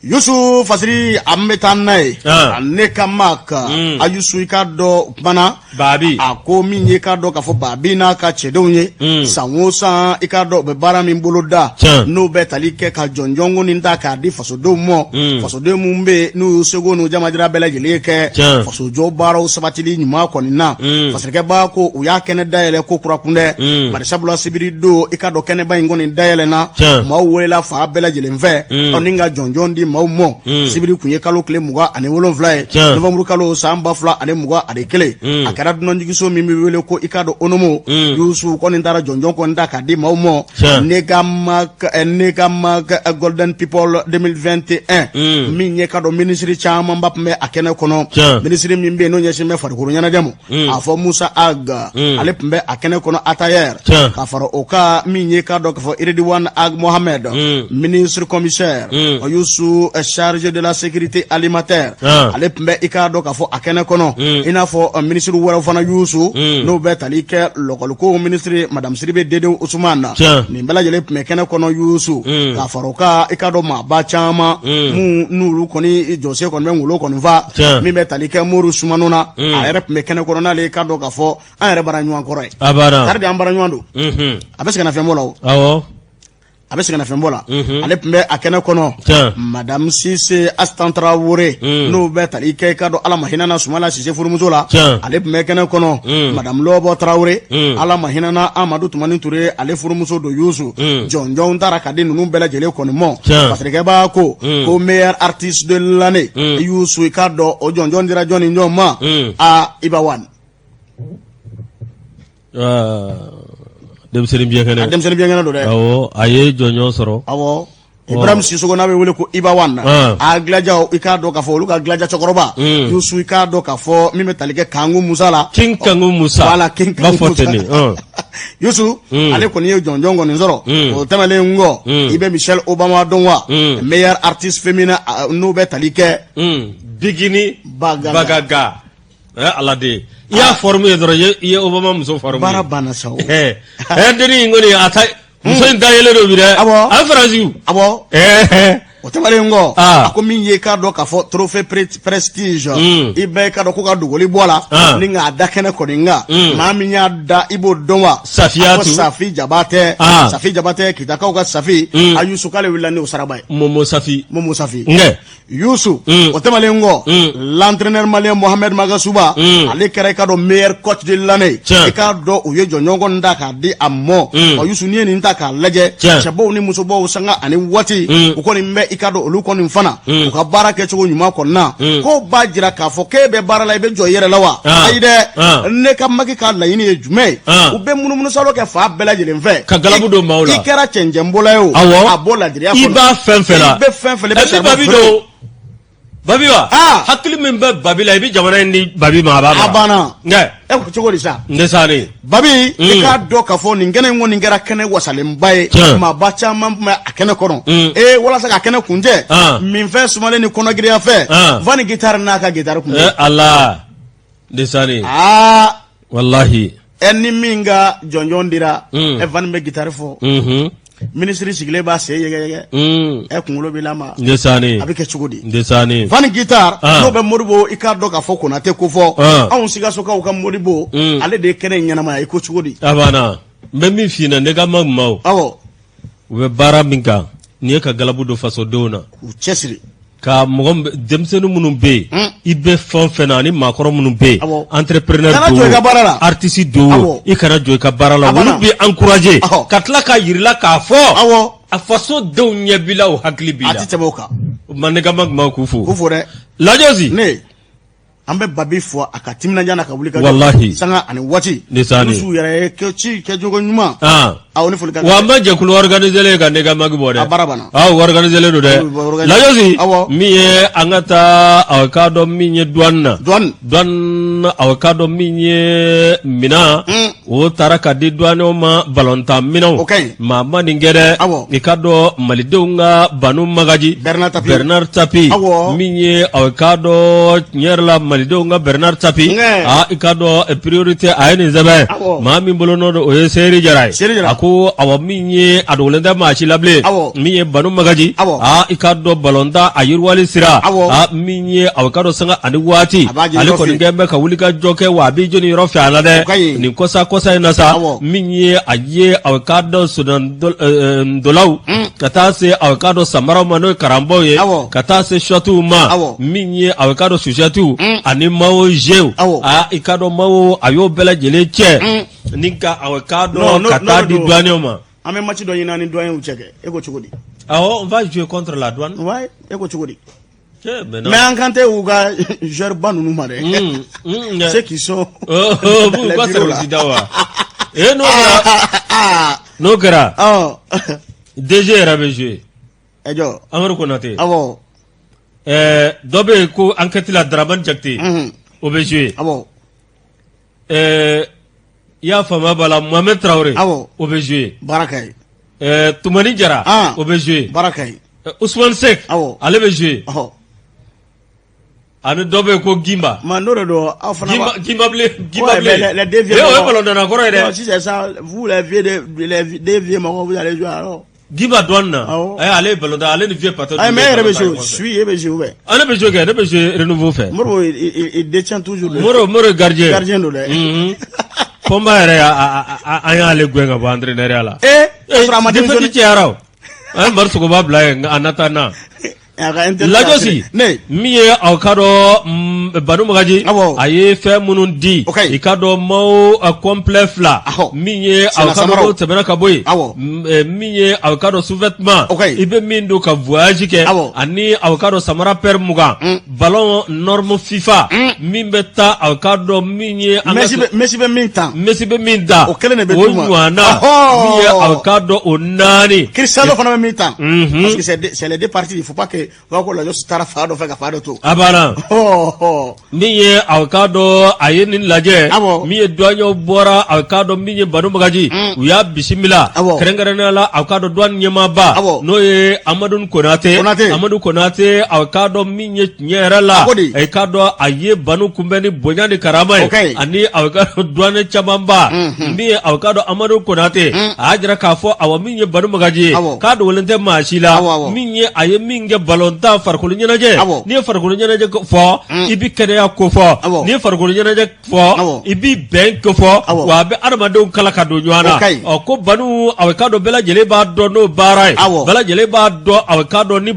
Yusu Fasiri an bɛ taa n'a ye ne ka mak a Yusu i k'a dɔn kumana Babi a ko min ye k'a dɔn k'a fɔ Babi n'a ka cɛdenw ye san o san i k'a dɔn u bɛ baara min bolo da n'o bɛ tali kɛ ka jɔnjɔnko nin ta k'a di fasodenw ma fasoden minnu bɛ yen n'u y'u seko n'u jamajira bɛɛ lajɛlen kɛ fasojɔ baaraw sabatili ɲuman kɔni na Fasirikɛba ko u y'a kɛnɛ dayɛlɛ ko kura kun dɛ bari sabula sibiri don i k'a dɔn kɛnɛba in kɔni dayɛlɛna maaw welela fan bɛɛ lajɛlen fɛ ɔ ni ka jɔnjɔn di maaw ma sibiri kun ye kalo tile 27 ye nowanburu kalo san 2021 a kɛra dunanjiginso min bɛ wele ko i k'a dɔn ONOMO Yusu kɔni taara jɔnjɔn kɔni ta k'a di maaw ma Negamag Golden People 2021 min ye k'a dɔn minisiri camanba tun bɛ a kɛnɛ kɔnɔ minisiri min bɛ yen n'o ɲɛsin bɛ farikolo ɲɛnajɛ ma a fɔ Musa Ag ale tun bɛ a kɛnɛ kɔnɔ ATR ka fara o kan min ye k'a dɔn k'a fɔ Ridwan Ag Mohamed ministre commissaire Yusu chargé de la sécurité alimentaire ale tun bɛ i k'a dɔn k'a fɔ a kɛnɛ kɔnɔ i n'a fɔ minisiri wɛrɛw fana Yusu n'o bɛ tali kɛ lɔkɔliko minisiri madame Sidibe Dedewu Usumani na nin bɛɛ lajɛlen tun bɛ kɛnɛ kɔnɔ Yusu ka fara o kan i k'a dɔn maaba caman minnu n'olu kɔni jɔsen kɔni bɛ ŋolo kɔni fa min bɛ tali kɛ Mori Sumano na a yɛrɛ tun bɛ kɛnɛ kɔnɔ n'ale k'a dɔn k'a fɔ an yɛrɛ bara ɲɔgɔn kɔrɔ ye kari de an bara ɲɔgɔn don a bɛ sɛgɛnnafiɲɛbɔ la o a bɛ sɛgɛnnafiɲɛbɔ la ale tun bɛ a kɛnɛ kɔnɔ madame Sise Asitan Tarawele n'o bɛ tali kɛ i k'a dɔn Ala ma hinɛna Sumala Sise furumuso la ale tun bɛ kɛnɛ kɔnɔ madame Lɔbɔ Tarawele Ala ma hinɛna Amadu Tumani Ture ale furumuso don Yusu jɔnjɔnw taara ka di ninnu bɛɛ lajɛlen kɔni ma Fasirikɛba ko ko meilleur artiste de l'année Yusu i k'a dɔn o jɔnjɔn dira jɔn ni jɔn ma aa Iba One Denmisɛnnin biɲɛkɛnɛ denmisɛnnin biɲɛkɛnɛ don dɛ awɔ a ye jɔnjɔn sɔrɔ awɔ Ibrahim Sisoko n'a bɛ wele ko Iba One a gilajaw i k'a dɔn k'a fɔ olu ka gilaja cɛkɔrɔba Yusu i k'a dɔn k'a fɔ min bɛ tali kɛ Kanku Musa la King Kanku Musa voilà King Kanku Musa Yusu ale kɔni ye jɔnjɔn kɔni sɔrɔ. O tɛmɛnen kɔ, i bɛ Michelle Obama dɔn wa? Meilleur artiste féminin, n'o bɛ tali kɛ Bigini Bagaga. Ala de i y'a forme ye dɔrɔn, i ye Obama muso forme. Baara banna sa. Dennin in kɔni, a ta muso in da yɛlɛ don bi dɛ. Awɔ. A Faransi. Awɔ. O tɛmɛnen kɔ, a ko min ye, k'a dɔn k'a fɔ trophée prestige, i bɛɛ k'a dɔn ko ka dogoli bɔ a la ni k'a da kɛnɛ kɔni kan. Maa min y'a da, i b'o dɔn wa? Safiyatu. Safi Jabatɛ. Safi Jabatɛ, Kitakaw ka Safi. A Yusu, k'ale wulila n'o saraba ye. Momo Safi. Momo Safi. Yusu, o tɛmɛnen kɔ, l'entraîneur malien Mohamed Magasuba, ale kɛra, i k'a dɔn, meilleur coach de l'année. I k'a dɔn, u ye jɔnjɔn kɔni ta k'a di a mɔ. Ɔ Yusu, n'i ye nin ta k'a lajɛ, cɛbaw ni musobaw, sanga ani waati, u kɔni bɛ, i k'a dɔn, olu kɔni fana u ka baara kɛcogo ɲuman kɔnɔna ko b'a jira k'a fɔ k'e bɛ baara la, i bɛ jɔ i yɛrɛ la wa? Ayi dɛ, ne ka Maki ka laɲini ye jumɛn ye? U bɛ munumunusalo kɛ fan bɛɛ lajɛlen fɛ. Ka galabu don maaw la. I kɛra cɛncɛnbɔla ye o, a bɔ ladiriya kɔnɔ, i b'a fɛn fɛn la, i bɛ fɛn fɛn la, i bɛ Babi don. Babi wa? Hakili min bɛ Babi la, i bɛ jamana in di Babi ma, a b'a mara. A banna. Nka e ko cogo di sa? N tɛ sa ne. Babi, i k'a dɔn k'a fɔ nin kɛnɛ in kɔni kɛra kɛnɛ wasalenba ye. Maaba caman tun bɛ a kɛnɛ kɔnɔ. Ee, walasa ka kɛnɛ kuncɛ, minfɛn sumalen ni kɔnɔgirinya fɛ, Van Guitare n'a ka guitare kun. Ala. Desani. Aa. Walahi. Ɛ, ni min ka jɔnjɔn dira, ɛ, Van bɛ gitari fɔ. Minisiri sigilen b'a sen yɛgɛyɛgɛ. Ɛ, kunkolo b'i lama. Desani. A bɛ kɛ cogo di? Desani. Van Guitare, n'o bɛ Modibo, i k'a dɔn k'a fɔ Konate ko fɔ. Anw Sikasokaw ka Modibo, ale de ye kɛnɛ in ɲɛnamaya. I ko cogo di? A banna. N bɛ min f'i ɲɛna, ne ka ma maaw. Awɔ. U bɛ baara min kan nin ye ka galabu don fasodenw na. K'u cɛsiri. Ka mɔgɔ denmisɛnnin minnu bɛ yen, i bɛ fɛn o fɛn na, ani maakɔrɔ minnu bɛ yen, entrepreneur don o, i ka baara la, artiste don o, i kana jɔ i ka baara la. Olu bɛ encourager ka tila k'a yir'i la k'a fɔ a faso denw ɲɛ b'i la, o hakili b'i la. A tɛ tɛmɛ o kan. Mandenka ma kuma k'u fo. K'u fo dɛ. Lajɔsi. Ne an bɛ Babi fo a ka timinandiya n'a ka wuli ka walahi sanga ani waati. Nisani. Olu yɛrɛ ye ci kɛcogo ɲuman. Awɔ, ni foli ka kan. Wa an ma jɛkulu organiser len ka ne ka maki bɔ dɛ. A baara banna. Awɔ, organiser len don dɛ. Lajɔsi. Awɔ. Min ye an ka taa, aw k'a dɔn min ye douane na. Douane. Douane, aw k'a dɔn min ye minɛn. O taara ka di douaniers ma, balontan minɛnw. O ka ɲi. Maa ma nin kɛ dɛ. Awɔ. I k'a dɔn malidenw ka Banu Magaji. Bernard Tapie. Bernard Tapie. Awɔ. Min ye aw k'a dɔn tiɲɛ yɛrɛ la malidenw ka Bernard Tapie. Nka. Aa, i k'a dɔn priorité a ye nin sɛbɛn. Awɔ. Maa min bolonɔ don, o ye Seri Jara ye. Seri Jara. A ko awɔ, min ye a dogolen tɛ maa si la bilen. Awɔ. Min ye Banu Magaji. Awɔ. Aa, i k'a dɔn balontan a yiriwali sira. Awɔ. Aa, min ye aw k'a dɔn sanga ani waati. A b'a jeni Ale yɔrɔ kɔni fɛ. kɛlen bɛ ka wuli ka jɔ kɛ, wa a b'i jeni yɔrɔ fɛ a la dɛ. O ka ɲi. Nin kɔsa kɔsa in na sa. Awɔ. Min ye a ye aw k'a dɔn sennantolaw, ka taa se aw k'a dɔn samaraw ma, n'o ye karanbaw ye. Awɔ. Ka taa se shortiw ma. Awɔ. Min ye aw k'a dɔn sushɛtiw ani maillot jeu. Awɔ. Aa, i k'a dɔn maillot a y'o bɛɛ lajɛlen cɛ. Ni ka aw k'a Non, dɔn non, ka taa non, di non. douaniers ma. An bɛ match dɔ ɲini an ni douaniers cɛ kɛ. E ko cogo di? Awɔ, on va jouer contre la douane. Ouais, e ko cogo di? Eh, maintenant. Mais an kan tɛ u ka joueur ba ninnu ma dɛ. Ceux qui sont Oh, oh, dans les b'u ka bureaux là. service da wa? Eh, n'o kɛra, Ah, n'o kɛra, ah, DG yɛrɛ bɛ jouer. Ɛ jɔ. Amadu Konate. Awɔ. Ɛɛ, dɔ bɛ yen ko enquête la, Dramane Jakite. O bɛ jouer. Awɔ. Ɛɛ, i y'a faamuya b'a la, Mohamed Traoré. Awɔ. O bɛ jouer. Baara ka ɲi. Ɛɛ, Tumani Jara. Ah. O bɛ jouer. Baara ka ɲi. Ousmane Seck. Awɔ. Ale bɛ jouer. Ɔhɔ. Ani dɔ bɛ yen ko Gimba. Mais n'o de don, aw fana Gimba Gimba bilen Gimba Ouais, mais bilen. les deux vieux Eh, o ye mɔgɔw- balontanna kɔrɔ ye Non, dɛ. si c'est ça, vous les vieux, les deux vieux mɔgɔw, vous allez jouer alors. Gimba douane na. Awɔ. Ɛ, ale ye balontan, ale ni vieux Pato. Ayi, mais e yɛrɛ bɛ jouer, suis e bɛ jouer ou bien? Ah, ne bɛ jouer kɛ, ne bɛ jouer renouveau fɛ. Modibo, il détient toujours le Moro ye gardien. Gardien don dɛ. Fɔnba yɛrɛ an y'ale gɛn ka bɔ entraîneur ya la. Eh, k'a sɔrɔ a ma défaite démissionné. cayara o. An ye Mari Sogoba bila yen en attendant. A ka inter- Lajɔsi Ne. min ye aw k'a dɔn Banu Magaji, Awɔ. a ye fɛn minnu di, O ka ɲi. i k'a dɔn maillot complet fila, Ahɔ. min ye aw Senna k'a dɔn samaraw. n'o tɛmɛna ka bɔ yen, Awɔ. Min ye aw k'a dɔn sous-vêtement, O ka ɲi. i bɛ min don ka voyage kɛ, Awɔ. ani aw k'a dɔn samara paire 20, ballon norme FIFA, min bɛ taa aw k'a dɔn min ye an ka Messi bɛ min ta. Messi bɛ min ta, O kelen de bɛ o d'u ma. ɲɔgɔnna, Ɔhɔ. min ye aw k'a dɔn o naani. Cristiano fana bɛ min ta. Mhm. Parce que c'est les deux parties, il faut pas que ye u b'a ko Lajɔsi taara fa dɔ fɛ ka fa dɔ to. A banna. Min ye aw k'a dɔn a ye nin lajɛ min ye duwaɲɛw bɔra aw k'a dɔn min ye Banu Bagaji u y'a bisimila kɛrɛnkɛrɛnnenya la aw k'a dɔn douane ɲɛmaaba n'o ye Amadu Konate Amadu Konate aw k'a dɔn min ye tiɲɛ yɛrɛ la a k'a dɔn a ye Banu kunbɛn ni bonya ni karama ye ani aw k'a dɔn douane camanba min ye aw k'a dɔn Amadu Konate a y'a jira k'a fɔ awa min ye Banu Bagaji ye k'a dogolen tɛ maa si la min ye a ye min kɛ balontan farikolo ɲɛnajɛ n'i ye farikolo ɲɛnajɛ fɔ i bɛ kɛnɛya ko fɔ n'i ye farikolo ɲɛnajɛ fɔ i bɛ bɛn ko fɔ wa a bɛ adamadenw kala ka don ɲɔgɔn na ɔ ko Banu aw k'a dɔn bɛɛ lajɛlen b'a dɔn n'o baara ye bɛɛ lajɛlen b'a dɔn aw k'a dɔn ni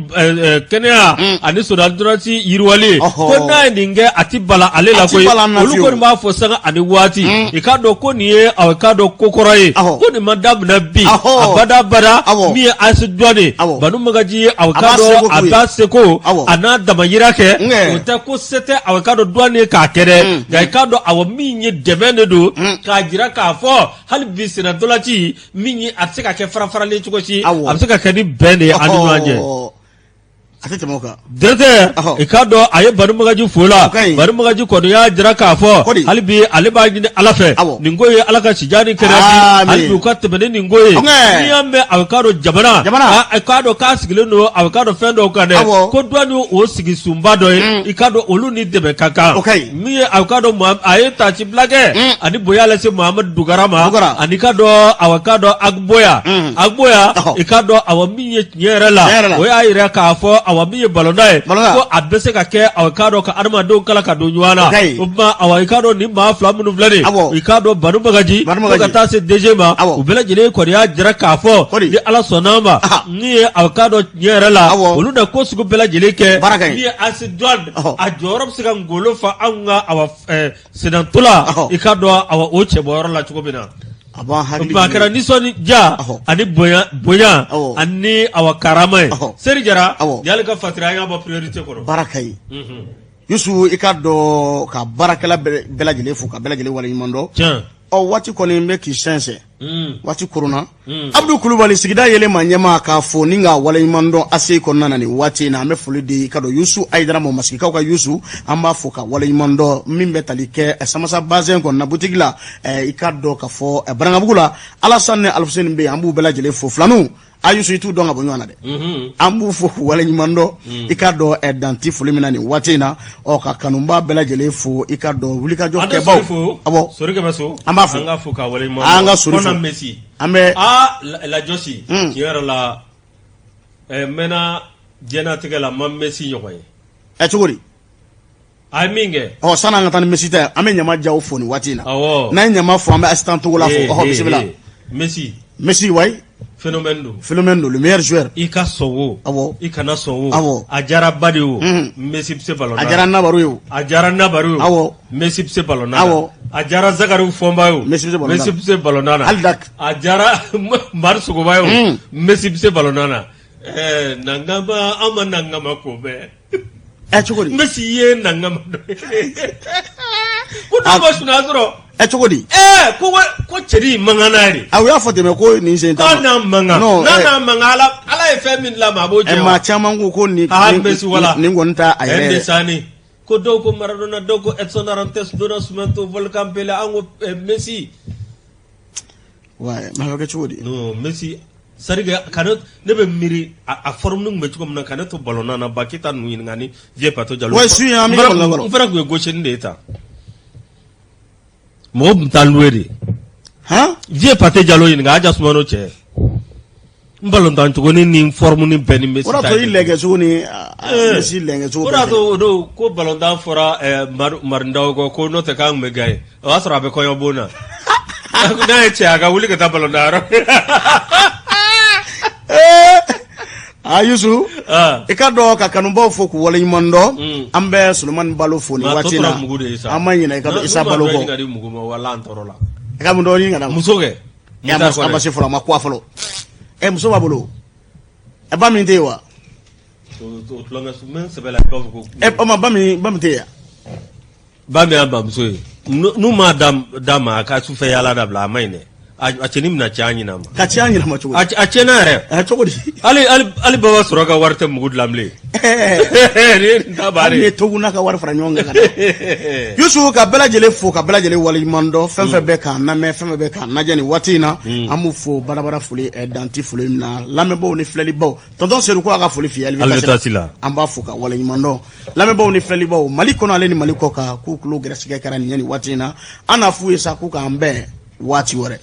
kɛnɛya ani sennantolaci yiriwali ko n'a ye nin kɛ a tɛ bala ale la koyi olu kɔni b'a fɔ sanga ani waati i k'a dɔn ko nin ye aw k'a dɔn ko kɔrɔ ye ko nin ma daminɛ bi abada bada min ye AS Douanes Banu Magaji aw k'a dɔn a b'a seko a n'a damayira kɛ o tɛ ko se tɛ aw k'a dɔn douane ye k'a kɛ dɛ nka i k'a dɔn awɔ min ye dɛmɛ de don k'a jira k'a fɔ hali bi sennantolaci min ye a tɛ se ka kɛ farafaralen cogo si a bɛ se ka kɛ ni bɛn de ye an ni ɲɔgɔn cɛ. A tɛ tɛmɛ o kan. Directeur i k'a dɔn a ye Banu Bagaji fo la Banu Bagaji kɔni y'a jira k'a fɔ hali bi ale b'a ɲini Ala fɛ nin ko ye Ala ka sijan ni kɛnɛya di hali bi u ka tɛmɛ ni nin ko ye n'i y'a mɛn a k'a dɔn jamana a k'a dɔn k'a sigilen don a k'a dɔn fɛn dɔw kan dɛ ko douane o sigi sunba dɔ ye i k'a dɔn olu ni dɛmɛ ka kan min ye a k'a dɔn a ye taasibila kɛ ani bonya lase Mahamadu Dugara ma ani k'a dɔn a k'a dɔn Agboya Agboya i k'a dɔn awa min ye tiɲɛ yɛrɛ la o y'a jira k'a fɔ awa min ye balontan ye ko a bɛ se ka kɛ awa k'a dɔn ka adamadenw kala ka don ɲɔgɔn na o tuma awa i k'a dɔn nin maa fila minnu filɛ nin i k'a dɔn Banu Bagaji fo ka taa se DG ma u bɛɛ lajɛlen kɔni y'a jira k'a fɔ ni Ala sɔnn'a ma min ye a k'a dɔn tiɲɛ yɛrɛ la olu na ko sugu bɛɛ lajɛlen kɛ min ye AS Douanes a jɔyɔrɔ bɛ se ka ngolo fa anw ka awa sennantola i k'a dɔn awa o cɛbɔyɔrɔ la cogo min na a b'an hakili a kɛra nisɔndiya ani bonya bonya ani awa karama ye Seri Jara y'ale ka fasiri an y'a bɔ priorité kɔnɔ baara ka ɲi Yusu i k'a dɔn ka baarakɛla bɛɛ lajɛlen fo ka bɛɛ lajɛlen waleɲuman dɔn ɔ waati kɔni bɛ k'i sɛnsɛn waati koronna Abudu Kulubali sigida yelen ma ɲɛmaa k'a fo ni k'a waleɲuman dɔn ACI kɔnɔna na nin waati in na an bɛ foli di i k'a dɔn Yusu Ayidara ma masigikaw ka Yusu an b'a fo ka waleɲuman dɔn min bɛ tali kɛ Samasa Bazin kɔnɔna butigi la i k'a dɔn k'a fɔ Barangabugu la Alasan ni Alifuseni bɛ yen an b'u bɛɛ lajɛlen fo filaninw a Yusu i t'u dɔn ka bɔ ɲɔgɔn na dɛ an b'u fo k'u waleɲuman dɔn i k'a dɔn dan tɛ foli min na nin waati in na ɔ ka kanuba bɛɛ lajɛlen fo i k'a dɔn wulikajɔ kɛbaw awɔ Sori Kɛmɛso an b'a fo an k'a fo k'a waleɲuman dɔn an ka Sori fo Messi an bɛ aa Lajɔsi tiɲɛ yɛrɛ la n mɛnna diɲɛnatigɛ la n ma Messi ɲɔgɔn ye ɛ cogo di a ye min kɛ ɔ sani an ka taa ni Messi ta ye an bɛ Ɲama Jaw fo nin waati in na awɔ n'an ye Ɲama fo an bɛ assistant Togola fo ɔhɔ bisimila Messi Messi wayi phénomène don phénomène don le meilleur joueur i ka sɔn o awɔ i kana sɔn o awɔ a diyara ba de o Messi bɛ se ballon a diyara Nabaru ye o a diyara Nabaru ye o awɔ Messi bɛ se ballon na awɔ a diyara Zakari Fɔnba ye o Messi bɛ se ballon na Messi bɛ se ballon na hali dak a diyara Mari Sogoba ye o Messi bɛ se ballon na ɛɛ Nangama an ma Nangama ko bɛɛ ɛ cogo di Messi ye nangama dɔ ye ko dɔw ma sunɔgɔ sɔrɔ ɛ cogo di ɛɛ ko ko cɛnin man kan n'a ye de a u y'a fɔ ten ko nin sen ta n'a man kan n'a n'a man kan ala ala ye fɛn min dilan ma a b'o jɛ maa caman ko ko nin Messi wala nin kɔni t'a a yɛrɛ ye sani ko dɔw ko Maradona dɔw ko Edson Arantes do Nascimento Volcan Pele an ko Messi Ouais, mais a bɛ kɛ cogo di? Non, Messi c'est à dire que ka ne ne bɛ miiri a forme tun bɛ cogo min na ka ne to ballon na Bakita ninnu ɲininka ni Vieux Pato Jalo. Ouais, su in an bɛ ballon kɔrɔ. N fana tun ye gaucher de ye tan. Mɔgɔw tun bɛ taa louer de. Han? Vieux Pato Jalo ɲininka Aja Sumano cɛ. N ballon tan cogo ni ni forme ni bɛɛ ni Messi ta. O de y'a to i lɛnkɛ cogo ni Messi lɛnkɛ cogo. O de y'a to o don ko ballon tan fɔra Mari Ndaw kɔ ko n'o tɛ k'an tun bɛ gagner o y'a sɔrɔ a bɛ kɔɲɔbon na n'a ye cɛ a ka wuli ka taa ballon tan yɔrɔ. Aa Yusu i k'a dɔn ka kanubaw fo k'u waleɲuman dɔn an bɛ Solomani Balo fo nin waati in na an ma ɲinɛ i k'a dɔn Isa Balo kɔ. I ka mun dɔɔnin ka na muso kɛ. A ma se fɔlɔ a ma kuwa fɔlɔ ɛ muso b'a bolo ɛ ba min tɛ yen wa ɛ o ma ba min tɛ yen ba min y'a bamuso ye n'u m'a d'a ma a ka sufɛ yaala dabila a ma ɲi dɛ. A cɛnin bɛna tiɲɛ an ɲina ma. Ka tiɲɛ an ɲina ma cogo di? A tiɲɛna yɛrɛ. A cogo di? Hali baba sɔrɔ ka wari tɛ mugu dilan bilen. Hali ni Toguna ka wari fara ɲɔgɔn kan ka na. Yusu, ka bɛɛ lajɛlen fo, ka bɛɛ lajɛlen waleɲuman dɔn. Fɛn fɛn bɛ k'an lamɛn, fɛn fɛn bɛ k'an lajɛ nin waati in na, an b'u fo barabara foli danti foli min na. Lamɛnbaaw ni filɛlibaw, tonton Sedu ko a ka foli f'i ye Alibetasi la. An b'a fo ka waleɲuman dɔn. Lamɛnbaaw ni filɛlibaw, Mali kɔnɔ ale ni Mali kɔ kan, k'u tulo gɛrɛsɛgɛ kɛra nin ye nin waati in na. An n'a f'u ye sa k'u k'an bɛn waati wɛrɛ.